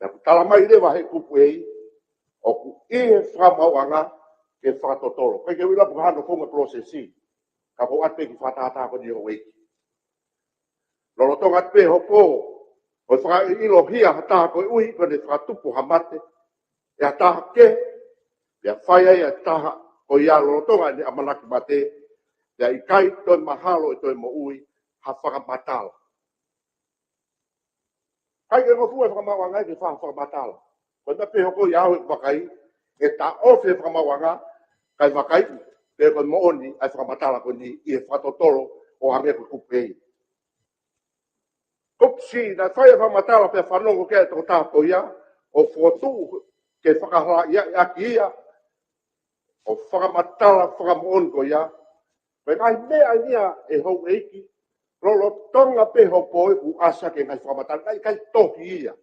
Naʻe tala mai leva he kupu A, ʻoku ʻi he fakamaauʻanga ke fakatotolo. ʻIkai ke u ʻilo pe ko e hā hono founga process, ka ʻoku ou ʻoatu pē kiʻi fakatātā ko eni, houʻeiki. Lolotonga atu pē hopo, ʻo fakaʻiloʻi ha taha koeʻuhi ko ʻene fakatupu ha mate ʻe ha taha kehe, pea fai ai ʻe he taha ko ia lolotonga ʻene ʻamanaki mate, pea ʻikai toe mahalo ʻe toe moʻui ha fakamatala. ʻIkai ke ngofua e fakamaauʻanga ke fai ha fakamatala. Ko e meʻa pē ʻoku hoko ʻi he ʻaho ʻeku vakai, ʻe taʻofi e fakamaauʻanga, kae vakaiʻi pe ko e moʻoni ʻa e fakamatala ko eni ʻi he fakatotolo ʻo hangē ko e kupu A. Kupu C, naʻe fai e fakamatala pea fanongo ki ai e tokotaha ko ia, ʻo fokotuʻu ke fakahalaʻiaʻi ʻaki ia, ʻo fakamatala fakamoʻoni ko ia. Ko e ngaahi meʻa ia, ʻe houʻeiki, lolotonga pē hopo ʻoku ʻasi ʻaki e ngaahi fakamatala, naʻe ʻikai tohi ia.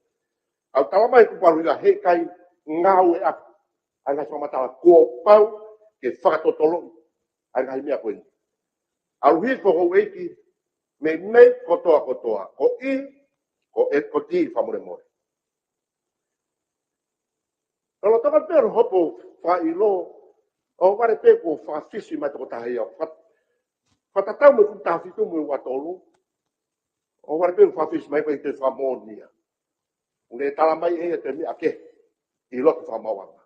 ʻOku tala mai he kupu ʻalu ia he ʻikai ngāueʻaki ʻa e ngaahi fakamatala, kuo pau ke fakatotoloʻi ʻa e ngaahi meʻa ko eni. ʻAlu hifo, houʻeiki, meimei kotoa kotoa, ko E, ko F, ko G, fakamolemole. Lolotonga pē hono hopo fakaʻilo, ʻohovale pē kuo fakafisi mai e tokotaha ia. Faka-, fakatatau mo e kupu taha fitu mo e ua tolu, ʻohovale pē kuo fakafisi mai, ʻikai toe fakamoʻoni ia. ʻOku ne tala mai ʻe ia e meʻa kehe ʻi loto fakamaauʻanga.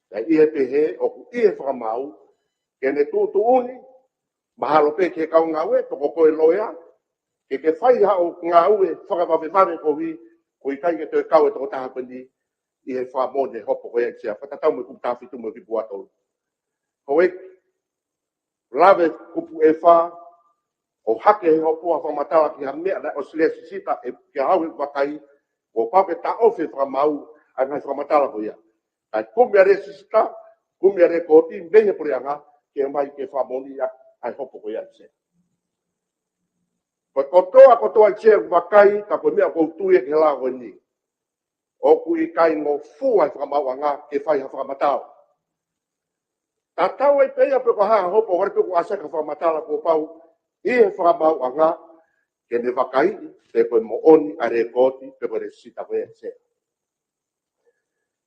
Pea ʻi he pehē ʻoku ʻi he fakamaau ke ne tuʻutuʻuni, mahalo pē ki he kau ngāue, pe ko koe loea, ke ke fai haʻo ngāue fakavavevave koeʻuhi ko e ʻikai ke toe kau e tokotaha ko eni ʻi he fakamoʻoni e hopo ko ia, ʻEiki Sea, fakatatau mo e kupu taha fitu mo e kupu ua tolu. Ko e lave kupu F, ʻohake he hopo ha fakamatala ki ha meʻa naʻe ʻosi lēsisita ʻe, ki he ʻaho ʻeku vakai, kuo pau ke taʻofi e fakamaau ʻa e ngaahi fakamatala ko ia. Kae kumi ʻa e lēsisita, kumi ʻa e lēkooti mei he puleʻanga, ke ʻomai ke fakamoʻoniʻi ʻa e hopo ko ia, ʻEiki Sea. Ko e kotoa kotoa, ʻEiki Sea, ʻeku vakai, ka ko e meʻa ʻoku ou tui ki he lao ko eni, ʻoku ʻikai ngofua e fakamaauʻanga ke fai ha fakamatala. Tatau ai pē ia pe ko e hā e hopo, ʻohovale pē kuo ʻasi ʻaki ha fakamatala, kuo pau ʻi he fakamaauʻanga ke ne vakaiʻi pe ko e moʻoni ʻa e lēkooti pe ko e lēsisita ko ia, ʻEiki Sea.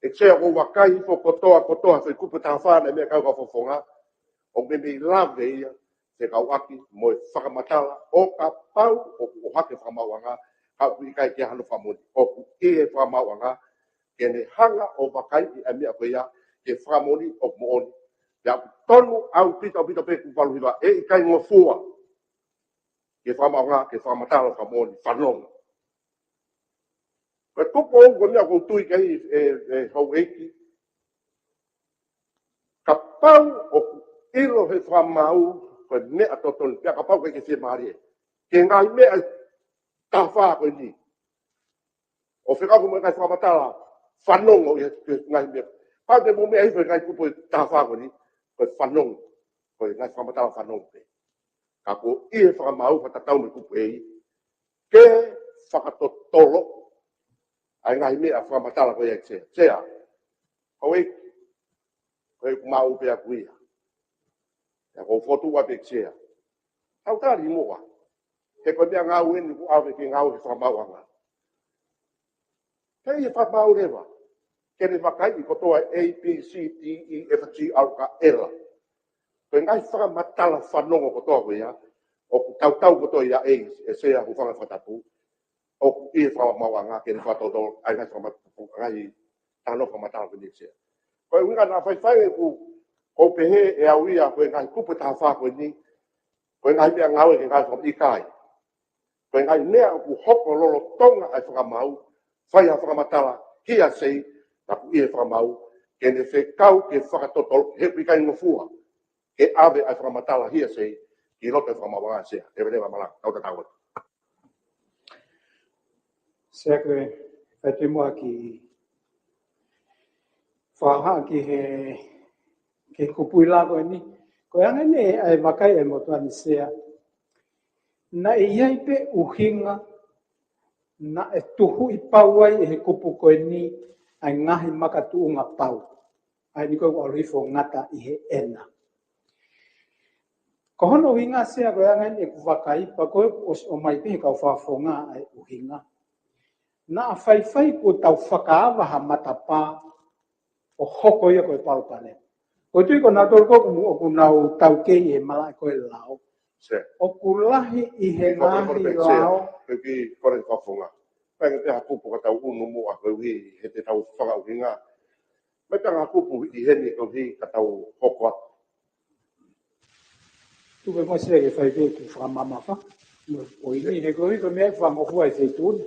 ʻEiki Sea, ʻoku ou vakai hifo kotoa kotoa e foʻi kupu taha fā naʻe meʻa ki ai e kau fakafofonga, ʻoku meimei lave ia fekauʻaki mo e fakamatala, ʻo kapau ʻoku ʻohake e fakamaauʻanga, ka ʻoku ʻikai ke ʻi ai hano fakamoʻoni. ʻOku ʻi he fakamaauʻanga ke ne hanga ʻo vakaiʻi ʻa e meʻa ko ia, ke fakamoʻoni ʻoku moʻoni. Pea ʻoku tonu ʻaupito, ʻaupito pē e kupu valu hiva, ʻe ʻikai ngofua ki he fakamaauʻanga ke fakamatala fakamoʻoni, fanongo. Ko e kupu ʻoku, ko e meʻa ʻoku ou tui ki ai, ʻe, ʻe houʻeiki, kapau ʻoku ʻilo he fakamaau ko e meʻa totonu, pea kapau ʻoku ʻikai ke fiemālie ki he ngaahi meʻa taha fā ko eni, ʻo fekauʻaki mo e ngaahi fakamatala, fanongo ʻi he, he ngaahi meʻa. Pau ke mou meʻa hifo he ngaahi kupu taha fā ko eni, ko e fanongo, ko e ngaahi fakamatala fanongo pē. Ka ko e ʻi he fakamaau, fakatatau mo e kupu A, ke fakatotolo ʻa e ngaahi meʻa fakamatala ko ia, ʻEiki Sea. Houʻeiki, ko e ʻuhinga maʻu pē ʻaku ia. Pea ʻoku ou fokotuʻu atu, ʻEiki Sea, tau tali muʻa. He ko e meʻangāue eni ʻoku ʻave ke ngāue he fakamaauʻanga. Pea ʻi he fakamaau leva, ke ne vakaiʻi kotoa e A, B, C, D, E, F, G, ʻalu ki he L. Ko e ngaahi fakamatala fanongo kotoa ko ia, ʻoku tautau kotoa ia ʻe, ʻe Sea, hūfanga he fakatapu, ʻoku ʻi he fakamaauʻanga ke ne fakatotolo ʻa e ngaahi fakamat-, ngaahi talanoa fakamatala ko eni, ʻEiki Sea. Ko e ʻuhinga naʻa faifai ʻeku, ʻoku ou pehē ʻe au ia ko e ngaahi kupu taha fā ko eni, ko e ngaahi meʻangāue ke ngāue fakamatala, ʻikai. Ko e ngaahi meʻa ʻoku hoko lolotonga ʻa e fakamaau, fai ha fakamatala hearsay, naʻa ʻoku ʻi he fakamaau ke ne fekau ke fakatotolo, he ʻoku ʻikai ngofua ke ʻave ʻa e fakamatala hearsay ki loto he fakamaauʻanga, ʻEiki Sea. Leveleva malanga, tau tatau atu. Sea, ko e fai atu muʻa kiʻi fakahā ki he, ki he kupuʻi lā ko eni. Ko e anga eni ʻa e vakai ʻa e motuʻa ni, Sea. Naʻe ʻi ai pē ʻuhinga naʻe tuhuʻi pau ai ʻe he kupu ko eni ʻa e ngaahi makatuʻunga pau. ʻA eni ko ē ʻoku ʻalu hifo ngata ʻi he ena. Ko hono ʻuhinga Sea ko e anga eni ʻeku vakai pea ko e ʻosi ʻomai pē he kau fakafofonga ʻa e ʻuhinga. Naʻa faifai kuo tau fakaava ha matapā ʻo hoko ia ko e palopalema. Ko e tui ko nautolu ko ʻoku, ʻoku nau taukei he malaʻe ko e lao. Sea. ʻOku lahi ʻi he Ki kore, kore ngaahi pē, Sea. lao. Pe ki kore fakafofonga. Pea ke te ha kupu ka tau ʻunu muʻa koeʻuhi he te tau fakaʻuhinga. Mai pē ha kupu ʻi heni koeʻuhi ka tau hoko atu. Tuku muʻa Sea ke fai pē ʻeku fakamamafa. Mo e poini he koeʻuhi ko e meʻa ʻoku fangofua ʻi he feituʻu ni.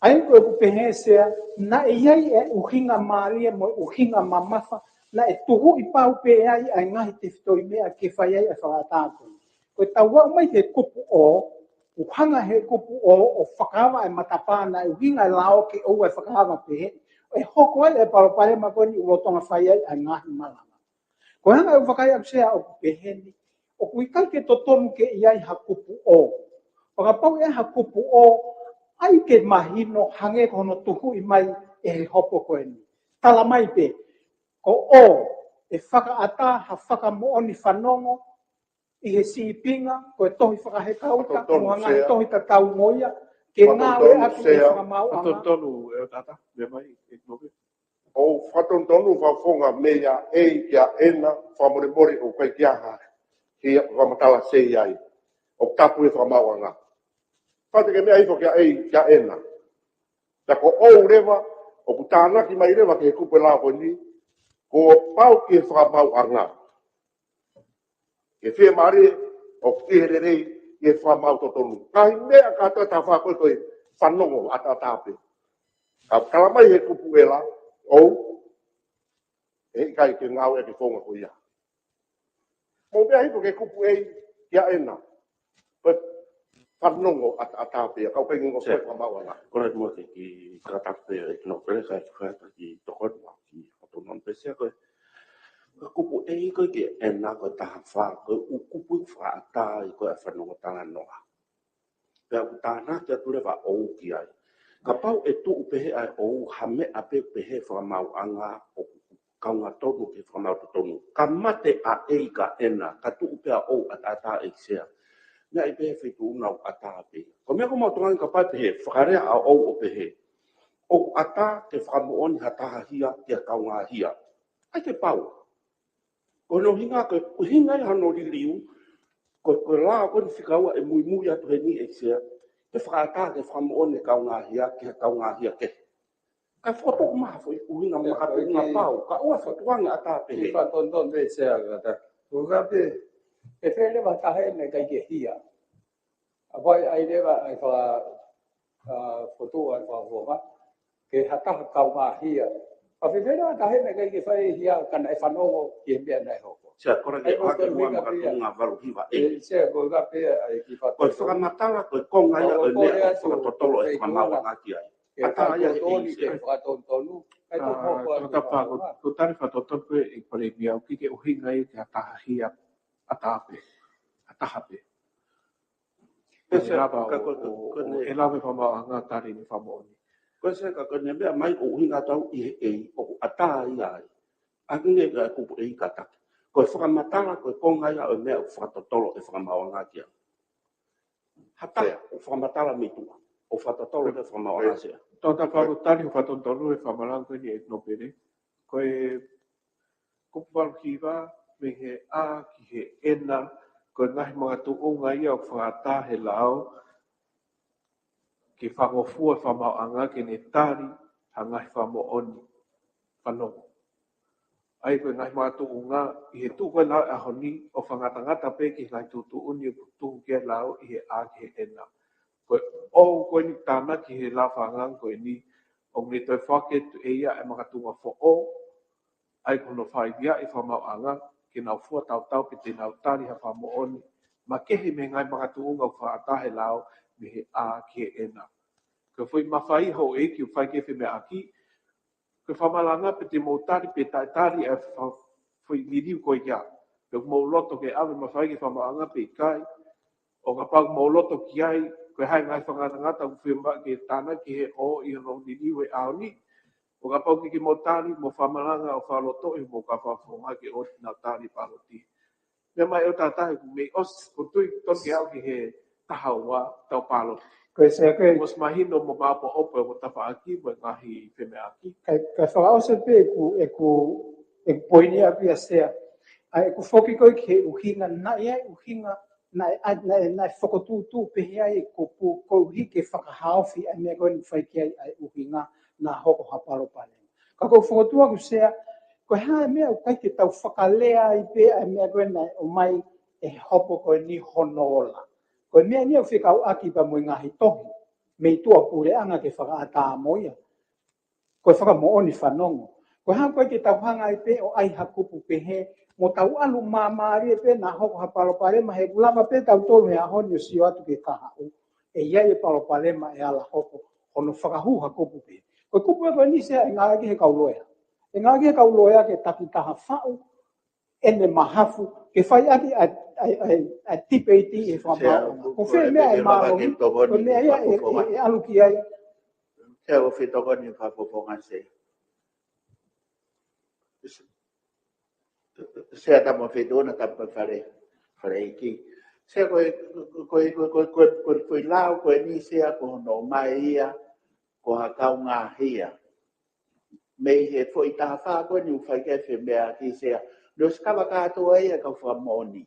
ʻA ia ko ʻeku pehē Sea, naʻe ʻi ai e ʻuhinga mālie mo e ʻuhinga mamafa, naʻe tuhuʻi pau pē ai ʻa e ngaahi tefitoʻi meʻa ke fai ai ʻa e fakaʻatā ko ē. Ko e tau aʻu mai he kupu O, ʻoku hanga he kupu O ʻo fakaava e matapā naʻe ʻuhinga e lao ke ʻoua ʻe fakaava pehē. ʻE hoko ai e palopalema ko eni ʻoku lolotonga fai ai ʻa e ngaahi malanga. Ko e anga ʻeku vakai ʻaku Sea ʻoku pehē ni, ʻoku ʻikai ke totonu ke ʻi ai ha kupu O. Fakapau ʻe ha kupu O, ʻai ke mahino hangē ko hono tuhuʻi mai ʻe he hopo ko eni. Tala mai pē, ko O, ʻe fakaʻatā ha fakamoʻoni fanongo ʻi he sīpinga, ko e tohi fakaheka uta, Fakatotonu, mo e ngaahi Sea. tohi tatau mo ia, ke Fakatotonu, ngāueʻaki e Sea. fakamaauʻanga. Fakatotonu, ʻe tata, me mai, e noke. ʻOku fakatonutonu fakafofonga mei a A kia N, fakamolemole ʻoku ʻikai ke ʻi ai ha hia fakamatala Sea ai. ʻOku tapu e fakamaauʻanga. Fate ke meʻa hifo kia A kia N. Pea ko O leva, ʻoku tānaki mai leva ki he kupu lao ko eni, kuo pau ke fakamaauʻanga. Ke fiemālie ʻoku ʻi he lelei ʻi he fakamaau totonu. Ngaahi meʻa kātoa ʻe taha fā ko ē ko e fanongo ʻataʻatā pē. Ka tala mai he kupu L, O, ʻe ʻikai ke ngāueʻaki e founga ko ia. Mou meʻa hifo ki he kupu A kia N. Ko e fanongo ʻataʻatā pē, ka ʻoku ʻikai ngingila Sea. ko e fakamaauʻanga. Kole muʻa ke kiʻi kātaki pē ʻEiki Nōpele kae tuku atu ki he tokoni ki he ʻOtua Nōpele Sea ko e Ko e kupu A ko ē kia N ko e taha fā, ko e ʻū kupu ʻoku fakaʻatā ai ko ē ʻa e fanongo talanoa. Pea ʻoku tānaki atu leva ʻa O ki ai. Kapau ʻe tuʻu pehē ʻa e O ha meʻa pē pehē fakamaauʻanga ʻoku kaunga tonu ki he fakamaau totonu. Ka mate ʻa A kia N, ka tuʻu pē ʻa O ʻataʻatā ʻEiki Sea. Meʻa ʻi pē he feituʻu na ʻoku ʻatā pē. Ko e meʻa ʻoku mau tokanga kapau pehē, fakalea ʻa O ʻo pehē. ʻOku ʻatā ke fakamoʻoni ha taha hia ki ha kaungā hia. ʻAi ke pau. Ko hono ʻuhinga ko e ʻuhinga ia hono liliu, ko, ko e lao ko eni fika ua ʻe muimui atu heni ʻEiki Sea, ke fakaʻatā ke fakamoʻoni e kaungā hia ki ha kaungā hia kehe. Kae fokotuʻu mai ha foʻi ʻuhinga Sea, makatuʻunga ko e kiʻi pau, kae ʻoua ʻe fokotuʻu ange ʻatā pehē. Kiʻi fakatonutonu pē Sea kātaki. Ko ka pē, ʻe fēfē leva ha taha ʻe ʻikai ke hia. ʻA ia ʻai leva ʻa e faka-, ʻa, fokotuʻu ʻa e fakafofonga, ke ha taha kaungā hia. ʻA ia fēfē leva ha taha ʻe ʻikai ke fai hia ka naʻe fanongo ki he meʻa naʻe hoko. Sea, kole ke ʻai ko e ʻohake ko e muʻa ʻuhinga pē ia. Makatuʻunga valu hiva ʻe. Ē, Sea, ko e ka pē ʻa e kiʻi fakatonutonu. Ko e fakamatala, ko e konga ia ʻo e meʻa ʻoku fakatotolo e fakamaauʻanga ki ai. Ke ʻatā ia he fakatonutonu, ʻEiki Sea. Ke fakatonutonu, ʻai ko e ʻa, hoko ʻa e tangata fā, ko, fakamaauʻanga. Ko e tali fakatonutonu ko ē ʻEiki Palēmia, ʻoku ʻikai ke ʻuhinga ia ki ha taha hia ʻatā pē, ha taha pē. Pea ʻe Sea, lava ka ʻo, ko, ko, ʻo, ko ʻene ʻe lava e fakamaauʻanga tali ʻene fakamoʻoni. Ko e Sea ka ko ʻene meʻa mai ʻoku ʻuhinga atu au ʻi he A ʻoku ʻatā ia ai. ʻA ia ko e kupu A kātaki. Ko e fakamatala, ko e konga ia ʻo e meʻa ʻoku fakatotolo e fakamaauʻanga ki ai. Ha taha Sea. ʻOku fakamatala mei tuʻa. ʻOku fakatotolo Sea. e fakamaauʻanga Sea. Tau ta fakamatala, ʻoku fakatonutonu e fakamalanga ko eni ʻEiki Nōpele. Ko e kupu valu hiva, mei he A ki he N, ko e ngaahi makatuʻunga ia ʻoku fakaʻatā he lao, ke fakangofua e fakamaauʻanga ke ne tali ha ngaahi fakamoʻoni fanongo. ʻA ia ko e ngaahi makatuʻunga ʻi he tuʻu ko ē lao ʻo e ʻaho ni ʻoku fakangatangata pē ki he ngaahi tuʻutuʻuni ʻoku tuku ki ai e lao ʻi he A ki he N. Ko e O ko eni ʻoku tānaki he lao fakaangaanga ko eni, ʻoku ne toe foaki atu ʻe ia e makatuʻunga foʻou, ʻa ia ko hono fakaivia e fakamaauʻanga, ke nau fua tautau pe te nau tali ha fakamoʻoni makehe mei he ngaahi makatuʻunga ʻoku fakaʻatā he lao mei he A ki he N. Ko e foʻi mafai houʻeiki ʻoku fai ki he femeʻaʻaki, ko e fakamalanga pe te mou tali pe taʻetali e fa-, foʻi liliu ko ia. Pe ʻoku mou loto ke ʻave mafai ki he fakamaauʻanga pe ʻikai. ʻO kapau ʻoku mou loto ki ai, ko e hā e ngaahi fakangatangata ʻoku fiemaʻu ke tānaki he O ʻi hono liliu e ʻaho ni. ʻO kapau ʻoku ʻikai ke mou tali, mou fakamalanga ʻo fakalotoʻi homou kau fakafofonga ke ʻoua te nau tali paloti. Meʻa mai ʻo tātā ʻoku mei ʻosi, ʻoku tui tonu ke aʻu ki he taha ua tau pāloti. Ko e sea ko e. Mos mahino mo māʻopoʻopo ʻo tafaʻaki mo e ngaahi femeʻaʻaki. Ka, ka fakaʻosi pē ʻeku, ʻeku, ʻeku poini ʻaku ia sea. ʻA ʻeku foki ko ē ki he ʻuhinga, naʻe ʻi ai ʻuhinga, naʻe, ʻa, naʻe, naʻe fokotuʻutuʻu pehē ai e kupu, koeʻuhi ke fakahaofi ʻa e meʻa ko eni fai ki ai ʻa e ʻuhinga naʻa hoko ha palopalema. Ka ko e fokotuʻu ʻaku sea, ko e hā e meʻa ʻoku ʻikai ke tau fakalea ai pē ʻa e meʻa ko ē naʻe ʻomai ʻe he hopo ko eni hono ola. Ko e meʻa eni ʻoku fekauʻaki pea mo e ngaahi tohi mei tuʻapuleʻanga ke fakaʻatā mo ia. Ko e fakamoʻoni fanongo. Ko e hā ʻoku ʻikai ke tau hanga ai pē ʻo ʻai ha kupu pehē, mo tau ʻalu māmālie pē naʻa hoko ha palopalema he ʻoku lava pē tautolu he ʻaho ni ʻo sio atu ki he kahaʻu. ʻE ʻi ai e palopalema ʻe ala hoko, hono fakahū ha kupu pē. Ko e kupu ē ko eni sea ʻe ngāueʻaki he kau loea. ʻE ngāueʻaki he kau loea ke takitaha faʻu, ʻene mahafu, ke fai ʻaki ʻa, ʻa, ʻa, ʻa tipeiti ʻi he fakamaauʻanga. Ko fē meʻa ʻe mālohi, ko e meʻa ia ʻe, ʻe, ʻe ʻalu ki ai. Sea ʻoku fetokoni fakafofonga sea. Sea tama fetona tama fale, fale iki. Sea ko e, ko e, ko e, ko e, ko e, ko e, ko e lao ko eni sea ko hono ʻomai ia, ko ha kaungāhia. Mei he foʻi taha fā ko eni ʻoku fai ki ai e femeʻaʻaki sea. Naʻe ʻosi kava kātoa ia e kau fakamoʻoni.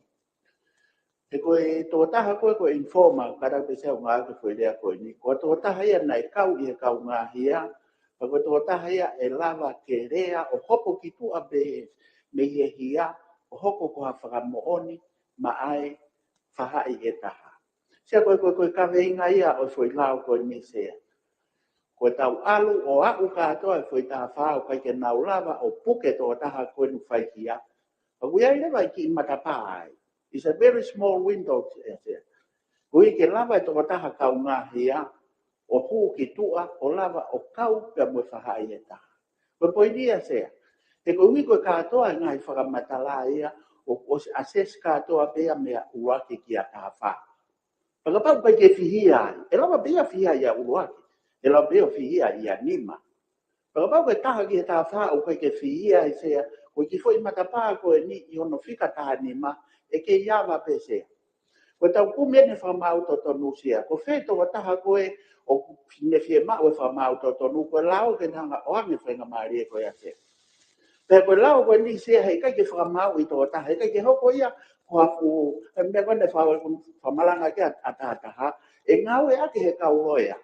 He ko e tokotaha ko ē, ko e informer, kātaki pē sea ʻoku ngāueʻaki e foʻi lea ko eni. Ko e tokotaha ia naʻe kau ʻi he kaungāhia, pea ko e tokotaha ia ʻe lava ke lea ʻo hopo ki tuʻa pē mei he hia, ʻo hoko ko ha fakamoʻoni maʻa e faʻahi ʻe taha. Sea ko e, ko e, ko e kaveinga ia ʻo e foʻi lao ko eni sea. Ko e tau ʻalu ʻo aʻu kātoa e foʻi taha fā ʻoku ʻikai ke nau lava ʻo puke e tokotaha ko eni ʻoku fai hia. Pea ʻoku ʻi ai leva e kiʻi matapā ai. It's a very small window, ē, sea. Koeʻuhi ke lava e tokotaha kaungāhia ʻo hū ki tuʻa, ʻo lava ʻo kau pea mo e faʻahi ʻe taha. Ko e poini ia sea. He koeʻuhi ko e kātoa e ngaahi fakamatala ia, ʻoku ʻosi assess kātoa pē ia mei he ʻuluaki ki he taha fā. Pea kapau ʻoku ʻikai ke fihia ai, ʻe lava pē ia fihia ʻi he ʻuluaki, ʻe lava pē ia fihia ʻi he nima. Pea kapau ko e taha ki he taha fā ʻoku ʻikai ke fihia ai sea, ko e kiʻi foʻi matapā ko eni ʻi hono fika taha nima, ʻe kei ava pē sea. Ko e tau kumi eni e fakamaau totonu sea, ko fē tokotaha ko ē ʻoku ne fiemaʻu e fakamaau totonu, ko e lao ke ne hanga ʻo ʻoange e faingamālie ko ia sea. Pea ko e lao ko eni sea heʻikai ke fakamaauʻi e tokotaha, heʻikai ke hoko ia ko ha fuʻu, e meʻa ko eni fa-, fakamalanga ki ai ʻa e taha taha, ʻe ngāueʻaki he kau loea.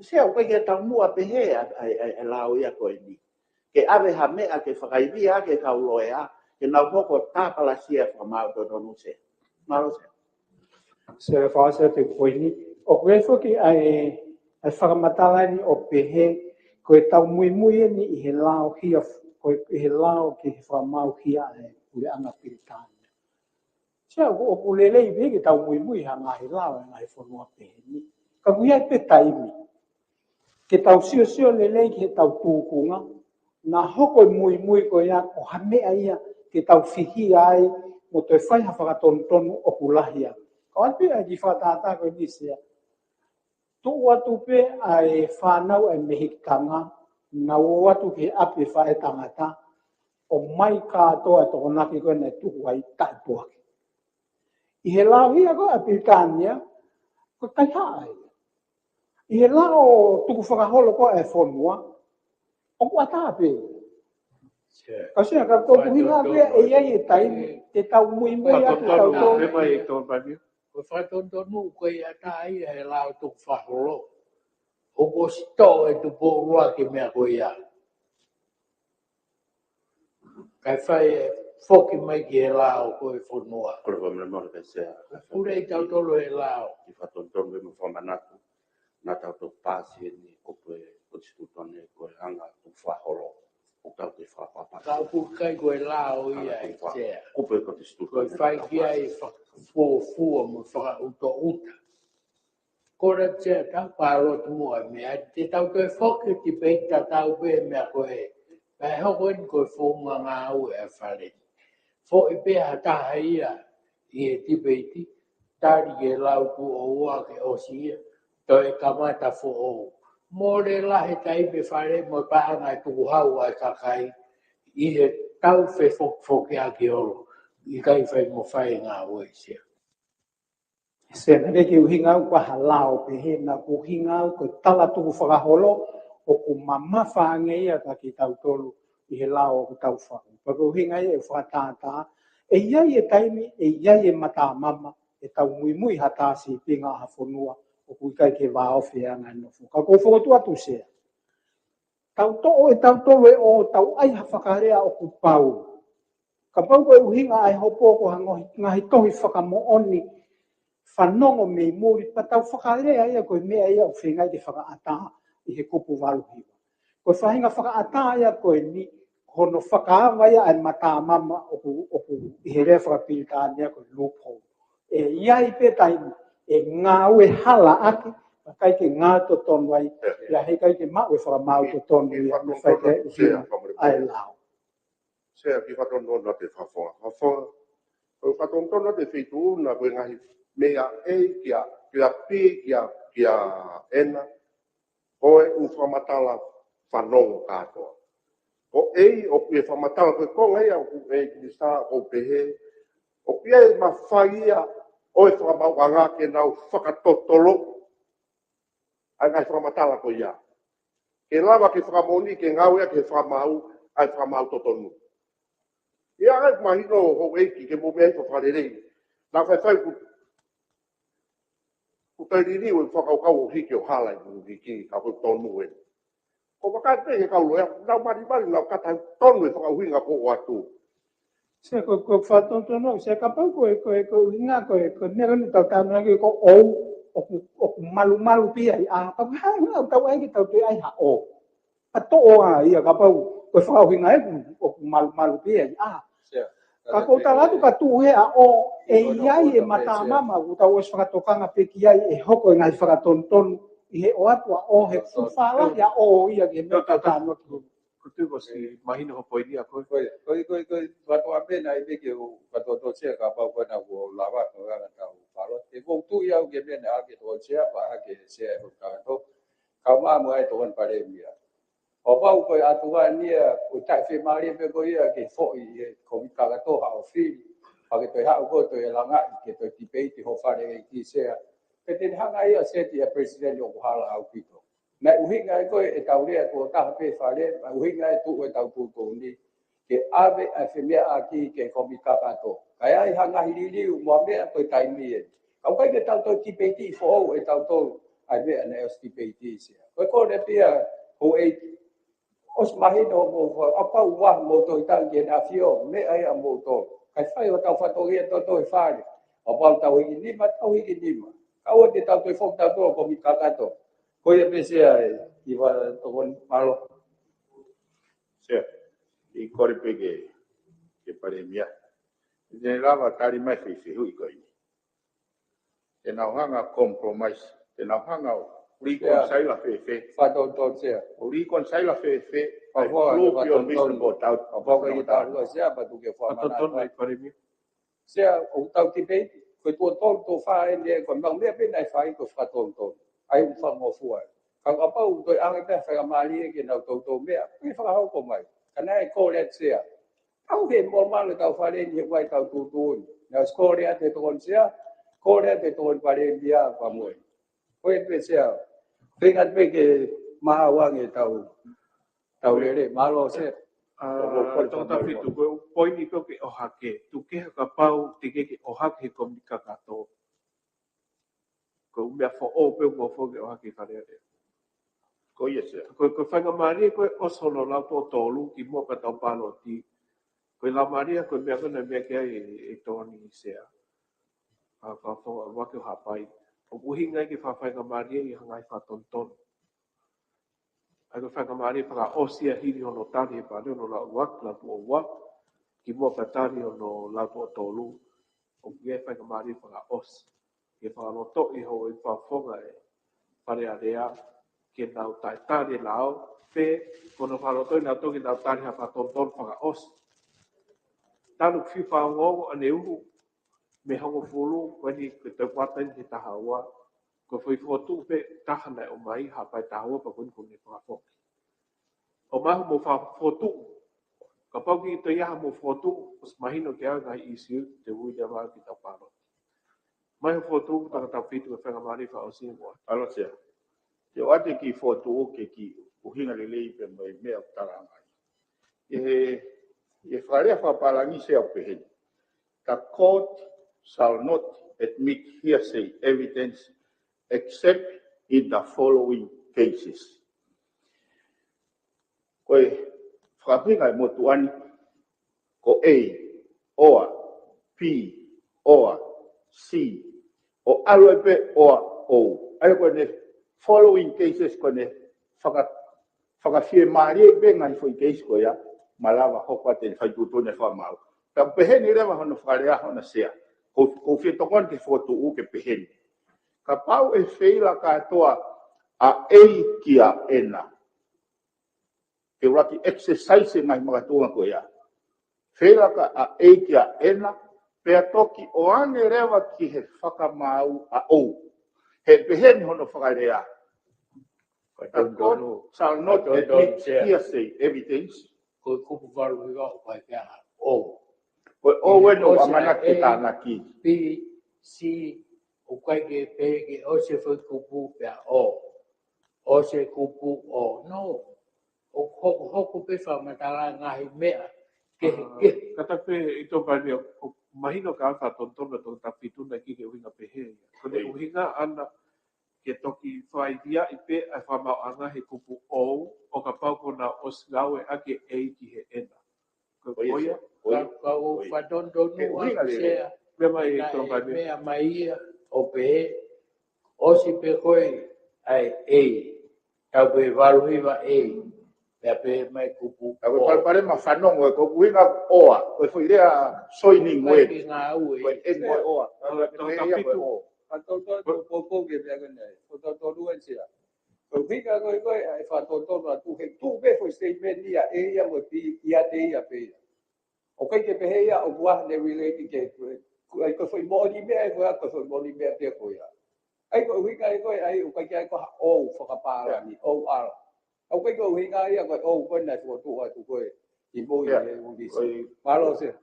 Sea ʻoku ʻikai ke taumuʻa pehē ʻa, ʻa, ʻa, ʻa e lao ia ko eni. Ke ʻave ha meʻa ke fakaivia ʻaki e kau loea, ke nau hoko ʻo tāpalasia e fakamaau totonu sea. Mālō sea. Sea fakaʻosi atu e poini. ʻOku ʻi ai foki ʻa e, ʻa e fakamatala eni ʻo pehē, ko e tau muimui eni ʻi he lao hia, ko e, ʻi he lao ki he fakamaau hia ʻa e puleʻanga Pilitānia. Sea ʻoku, ʻoku lelei pē ke tau muimui ha ngaahi lao ʻa e ngaahi fonua pehē ni. Ka ʻoku ʻi ai pē taimi ke tau siosio lelei ki he tau tūkunga, naʻa hoko e muimui ko ia ko ha meʻa ia ke tau fihia ai mo toe fai ha fakatonutonu ʻoku lahi ange. Ka ʻoatu pē ʻa e kiʻi fakatātā ko eni sea. Tuʻu atu pē ʻa e fānau ʻa e mehikitanga, nau ō atu ki he ʻapi e faʻētangata, ʻomai kātoa e tokonaki ko ē naʻe tuku ai taʻepuaki. ʻI he lao hia ko ē ʻa Pilitānia, ko e kaihaʻa ia. ʻI he lao tukufakaholo ko ē ʻa e fonua, ʻoku ʻatā pē. Sea. Ka sea, ka ko e ʻuhinga pē ʻe ʻi ai e taimi, te tau muimui atu tautolu. Fakatonutonu, meʻa mai e tō pani. Ko e fakatonutonu ko e ʻatā ia he lao tukufakaholo. ʻOku ʻosi toʻo ʻe Tupou ʻUluaki e meʻa ko ia. Kae fai e foki mai ki he lao ko e fonua. Kole fakamolemole pē sea. Pule ʻi tautolu he lao. Kiʻi fakatonutonu pē mo fakamanatu. Naʻa tau toki paasi eni ko e, ko e konisitūtone ko e anga tukufakaholo. ʻOku tau kei fakapapau. Ka ʻoku ʻikai ko e lao ia ʻa e sea. Kupu e konisitūtone. Ko e fai ki ai fakafuofua mo fakaʻutaʻuta. Ko e sea tau pāloti muʻa e meʻa, te tau toe foki ki he tipeiti tatau pē meʻa ko ē. Pea ʻe hoko eni ko e founga ngāue ʻa e fale ni. Foʻi pē ha taha ia ʻi he tipeiti, tali ke lau tuʻo ua ke ʻosi ia, toe kamata foʻou. Mole lahi e taimi ʻa e fale mo e paʻanga e tukuhau ʻa e kakai ʻi he tau fefokifokiʻaki holo. ʻIkai fai mo fai ngāue, Sea. Sea, naʻe ʻikai ke ʻuhinga au ko ha lao pehē, naʻe ʻuhinga au ko e talatukufakaholo ʻoku mamafa ange ia kia kitautolu ʻi he lao ʻoku tau faʻu. Pea ko e ʻuhinga ia e fakatātā, ʻe ʻi ai e taimi, ʻe ʻi ai e matamama, ʻe tau muimui ha tā sīpinga ha fonua ʻoku ʻikai ke vāofi ange e nofo. Ka ʻoku ou fokotuʻu atu, Sea, tau toʻo ʻe tautolu e ʻō, tau ʻai ha fakalea ʻoku pau. Kapau ko e ʻuhinga ʻa e hopo ko ha ngohi-, ngaahi tohi fakamoʻoni fanongo mei muli, pea tau fakalea ia ko e meʻa ia ʻoku feinga ke fakaʻatā ʻi he kupu valu hiva. Ko e faʻahinga fakaʻatā ia ko eni, hono fakaava ia ʻa e matamama ʻoku, ʻoku ʻi he lea fakapilitānia ko e loophole. ʻE ʻi ai pē taimi ʻe ngāue hala ʻaki, ʻikai ke ngāue totonu ai, ʻe, ʻe. Ia heʻikai ke maʻu e fakamaau totonu ia, ʻe, ʻe fai ke ʻuhinga ʻa e lao. Sea, kiʻi fakatonutonu atu e Fakafofonga. Fakafofonga, ko e fakatonutonu atu e feituʻu na ko e ngaahi meʻa A kia, kia P, kia, kia N, ko e ʻū fakamatala fanongo kātoa. Ko e ʻoku ʻi ai e fakamatala ko e konga ia ʻoku ʻi ai e Minisitā ʻoku pehē, ʻoku ʻi ai e mafai ia ʻo e fakamaauʻanga ke nau fakatotolo ʻa e ngaahi fakamatala ko ia. Ke lava ke fakamoʻoni, ke ngāue ʻaki e fakamaau, ʻa e fakamaau totonu. ʻIa, ʻa e mahino houʻeiki ke mou meʻa hifo fakalelei. Naʻa faifai ku, ku tai liliu e fakakaukau ʻo hiki ʻo hala ʻi ku hiki ka ko e tonu ē. Ko e vaka pē ke kau loea, nau malimali, nau kata tonu e fakaʻuhinga ko ʻoatu. Sea, ko, ko e fakatonutonu, Sea, kapau ko e, ko e, ko e ʻuhinga, ko e, ko e meʻa ko eni tau talanoa ki ai ko e ʻoku, ʻoku, ʻoku malumalu pē ia ʻi ʻā, kapau ko e hā e ʻuhinga ʻoku tau ʻai ke tau toe ʻai ha ʻō. Pea toʻo ā ia kapau ko e fakaʻuhinga ē ʻoku, ʻoku malumalu pē ia ʻi ʻā. Sea, ka ko e tala atu ka tuʻu hē ʻa ʻō, ʻe ʻi ai e matamama ʻoku tau ʻosi fakatokanga pē ki ai ʻe hoko e ngaahi fakatonutonu ʻi he ʻoatu ʻa ʻō, he fuʻu fālahi ʻa ʻō ia ki he meʻa tau talanoa ki ai. Ko e tuʻu ko si mahino ho poini ʻa koe. Ko e, ko e, ko e, ko e, fakatoa pē naʻe ʻi ai pē ke u fakatoa Sea kapau ko ena kuo lava ko e anga tau falo. ʻE ko e tuʻu ia au ke mena ake tokoni Sea, pea ake Sea e ho kakato. Kau mā mo ai tokoni Palēmia. ʻO pau ko e ʻatu ʻa nia, ko e taʻefiemālie pē ko ia ke foʻi e komiti kakato ha ʻofisi. Pea ke toe haʻu ko e toe langaʻi, ke toe tipeiti ho fale ʻEiki Sea. Ke te ne hanga ia ʻo seti ʻa e palesiteni ʻoku hala ʻaupito. Naʻe ʻuhinga ai ko e ʻetau lea ko e taha pē fale, naʻe ʻuhinga ai tuʻu ʻetau tuʻutuʻuni ke ʻave ʻa e femeʻaʻaki ki he komiti kakato. Kae ʻai ha ngaahi liliu mo e meʻa ko e taimi ē. Ka ʻoku ʻikai ke tau toe tipeiti foʻou ʻe tautolu ʻa e meʻa naʻe ʻosi tipeiti Sea. Ko e kole pē ia houʻeiki. ʻOsi mahino mo fa-, ʻa pau ua mo toe tangi ʻe na fio, meʻa ia mo tolu. Kae fai ʻo tau fatongia toto e fale. ʻA pau tau hiki nima, tau hiki nima. Ka ʻoua te tau toe foki tautolu ko e komiti kakato. Ko ia pē Sea ē, kiʻi fakatokoni, mālō. Sea, ʻi kole pē ke, ke Palēmia. Te ne lava tali mai fēfē hui ko eni. Te nau hanga compromise. Te nau hanga ʻo reconcile fēfē. Fakatonutonu Sea. ʻO reconcile fēfē. Fakatonutonu. Prove beyond reasonable doubt. Fakatonutonu Sea, pea tuku ke fakamanatu. Fakatonutonu mai Palēmia. Sea, ʻoku tau tipeiti, ko e tuʻo tolu, tuʻo fā eni, ko e meʻa pē naʻe fai ko e fakatonutonu. ʻAi ʻoku fakangofua. Ka kapau toe ʻange pē faingamālie ke nau toutou meʻa, ke fakahoko mai. Ka naʻe kole atu Sea. Tau he mōmalo tau fale ni he ʻoku ʻi ai ʻetau tuʻutuʻuni. Naʻe ʻosi kole atu e tokoni Sea, kole atu e tokoni Palēmia pea mo e. Ko e pē Sea, feinga pē ke maʻu ange ʻetau, ʻetau lele, mālō Sea. ʻA, Tongatapu Fitu, ko e poini ko ē ke ʻohake, tuku kehe kapau teʻeki ke ʻohake he komiti kakato. Ko e ʻū meʻa foʻou pē ʻoku mau foki ʻohake Fale Alea. Ko ia Sea. Ko, ko e faingamālie ko ē ʻosi hono lau tuʻo tolu kimuʻa pea tau pāloti. Ko e laumālie ko e meʻa ko ē naʻe meʻa ki ai e, e tokoni Sea. ʻA, ka fo, ʻa, wake ʻo Haʻapai. ʻOku ʻuhinga ia ke fakafaingamālie ʻi ha ngaahi fakatonutonu. ʻA ia ko e faingamālie fakaʻosi ia hili hono tali he pale hono lau ua, lau tuʻo ua, kimuʻa pea tali hono lau tuʻo tolu. ʻOku ʻi ai e faingamālie fakaʻosi. Ke fakalotoʻi houʻeiki fakafofonga e Fale Alea, ke nau talitali e lao, pe ko hono fakalotoʻi nautolu ke nau tali ha fakatonutonu fakaʻosi. Talu fiu faongoongo ʻaneuhu, mei he hongofulu, ko eni ko e tau kuata eni ki he taha ua, ko e foʻi fokotuʻu pē taha naʻe ʻomai, Haʻapai taha ua, pea ko eni ko eni fakafoki. ʻOmai hoʻomou fakafokotuʻu, Kapau ʻoku ʻi ai ha meʻa ʻoku fokotuʻu, ʻosi mahino ki ai e ngaahi ʻīsiu, te u ui leva ki he tau pāloti. Mai hoʻo fokotuʻu, tangata fitu, ʻe fenga mali fa o si mo. ʻAlo Sea. Te u ʻoatu e kiʻi fokotuʻu ke kiʻi ʻuhinga lelei pē mo e meʻa ʻoku tala mai. ʻI he, ʻi he fakalea fakapālangi Sea ʻoku pehē ni. The court shall not admit hearsay evidence except in the following cases. Ko e fakaʻuhinga ʻe motuʻa ni, ko A, or, B, or, C, ʻo ʻalu ai pē or O. ʻA ia ko ʻene following cases ko ʻene faka-, fakafiemālie pē ngaahi foʻi case ko ia, malava hoko atu ʻene fai tuʻutuʻuni fakamaau. Pea ʻoku pehē ni leva hono fakalea hono Sea. Ko, ʻoku ou fie tokoni ki he fokotuʻu ke pehē ni. Kapau ʻe feila kātoa ʻa A kia N, ke ʻuluaki exercise e ngaahi makatuʻunga ko ia. Feila ka ʻa A kia N, pea toki ʻoange leva ki he fakamaau ʻa O. He pehē ni hono fakalea. The court shall not admit hearsay evidence. Ko e kupu valu hiva ʻoku ʻikai ke ʻi ai ha O. Ko e O ʻeni ʻoku ʻamanaki ke tānaki. B, C, ʻoku ʻikai ke pehē ke ʻosi e foʻi kupu pea O. ʻOsi e kupu O. No. ʻOku hokohoko pē fakamatala ngaahi meʻa kehekehe. Kātaki pē ʻEiki Palēmia, ʻoku mahino ka fakatonutonu ʻa e tangata fitu naʻe kiʻi ʻuhinga pehē ia. Ko ʻene ʻuhinga ʻana ke toki faiviaʻi pē ʻa e fakamaauʻanga he kupu O, ʻo kapau kuo nau ʻosi ngāueʻaki e A ki he N. Ko ia, ko ia. Ka, ka ʻoku fakatonutonu ʻa e Sea. Meʻa mai ʻEiki Palēmia. Meʻa mai ia ʻo pehē, ʻosi pē ko ē ʻa e A. Tau pē valu hiva A. Pea pehē mai kupu O. Ka ko e palopalema fanongo ē, ko e ʻuhinga or, ko e foʻi lea joining word. Ko e N mo e or. Ka ko e pehē ia ko e O. Ka tau tau tau poupou ki he meʻa ko eni. Ko tau tau lua Sea. Ko e ʻuhinga ko ē ko ē ʻa e fakatonutonu atu he tuʻu pē foʻi statement ia ʻe ia mo e B ia te ia pē ia. ʻOku ʻikai ke pehē ia ʻoku ʻi ai ha relate ki he, ko e, ko e foʻi moʻoni meʻa ko ia, ko e foʻi moʻoni meʻa pē ko ia. ʻA ia ko e ʻuhinga ia ko ē, ʻa ia ʻoku ʻikai ke ʻi ai ko ha O fakapālangi, O R. ʻOku ʻikai ko e ʻuhinga ia ko e O ko ē naʻe fokotuʻu atu ko ē ʻi mui ʻi he ʻū lisi. Mālō Sea.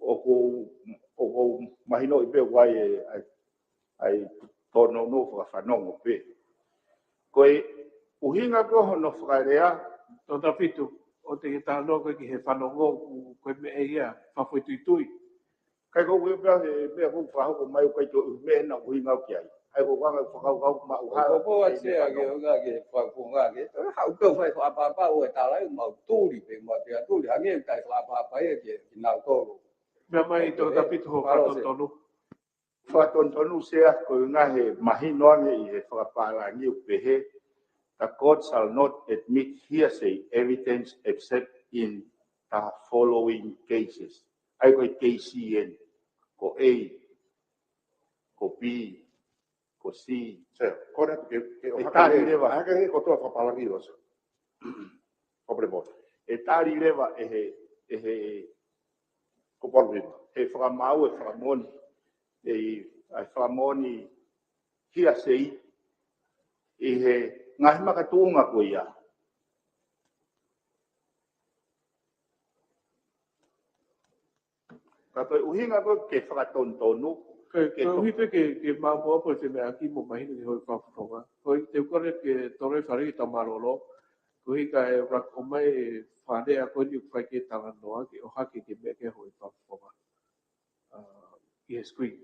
ʻOku, ʻoku mahinoʻi pē ʻoku ʻi ai e, ʻa e, ʻa e tōnounou fakafanongo pē. Ko e ʻuhinga ko ē hono fakalea. Tangata fitu, ʻoua te ke talanoa koe ki he fanongo, ko e meʻa ia fakafoʻituitui. Ka ko e ʻuhinga pē he meʻa ʻoku fakahoko mai ʻoku ʻikai ko e meʻa naʻe ʻuhinga ki ai. ʻA ia ko e anga fakakaukau maʻu ha. Ko e ʻuhinga ke, ʻuhinga ke, fakaʻuhinga ke. Haʻu pē ʻo fai fakaʻapaʻapa ʻo e tala ʻi mau tuli pē, mau pē tuli. Hangē ʻoku ʻikai fakaʻapaʻapa ia ke, ke nau tolo. Meʻa mai tangata fitu hoʻo fakatonutonu. Fakatonutonu Sea ko e ʻuhinga he mahino ange ʻi he fakapālangi ʻoku pehē, the court shall not admit hearsay evidence except in the following cases. ʻA ia ko e keisi ʻeni, ko A, ko B, ko C. Sea, ko ena ke, ke ʻe tali leva. ʻA ia ke ko e fakapālangi ʻo Sea. Ko e palopalema. ʻE tali leva ʻe he, ʻe he, ko e palopalema. ʻE fakamaau e fakamoʻoni, ʻe, ʻa e fakamoʻoni hearsay ʻi he ngaahi makatuʻunga ko ia. Ka ko e ʻuhinga ko ē ke fakatonutonu, ke, ke koeʻuhi pē ke, ke maʻu pē femeʻaʻaki mo mahino ki he ʻū fakafofonga. Ko ia te u kole ke toloi fale ke tau mālōlō. Koeʻuhi ka ʻe ʻuluaki ʻomai e fakalea ko eni ʻoku ʻikai ke talanoa, ke ʻohake ke meʻa ki he ʻū fakafofonga. ʻA, ʻi he screen.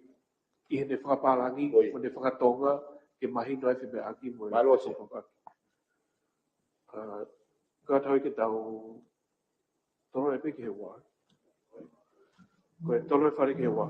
ʻI heʻene fakapālangi, ʻo ʻene fakatonga, ke mahino ai femeʻaʻaki mo e fakafofonga. ʻA, ka tau ʻai ke tau toloi pē ki he ua. Ko e toloi fale ki he ua.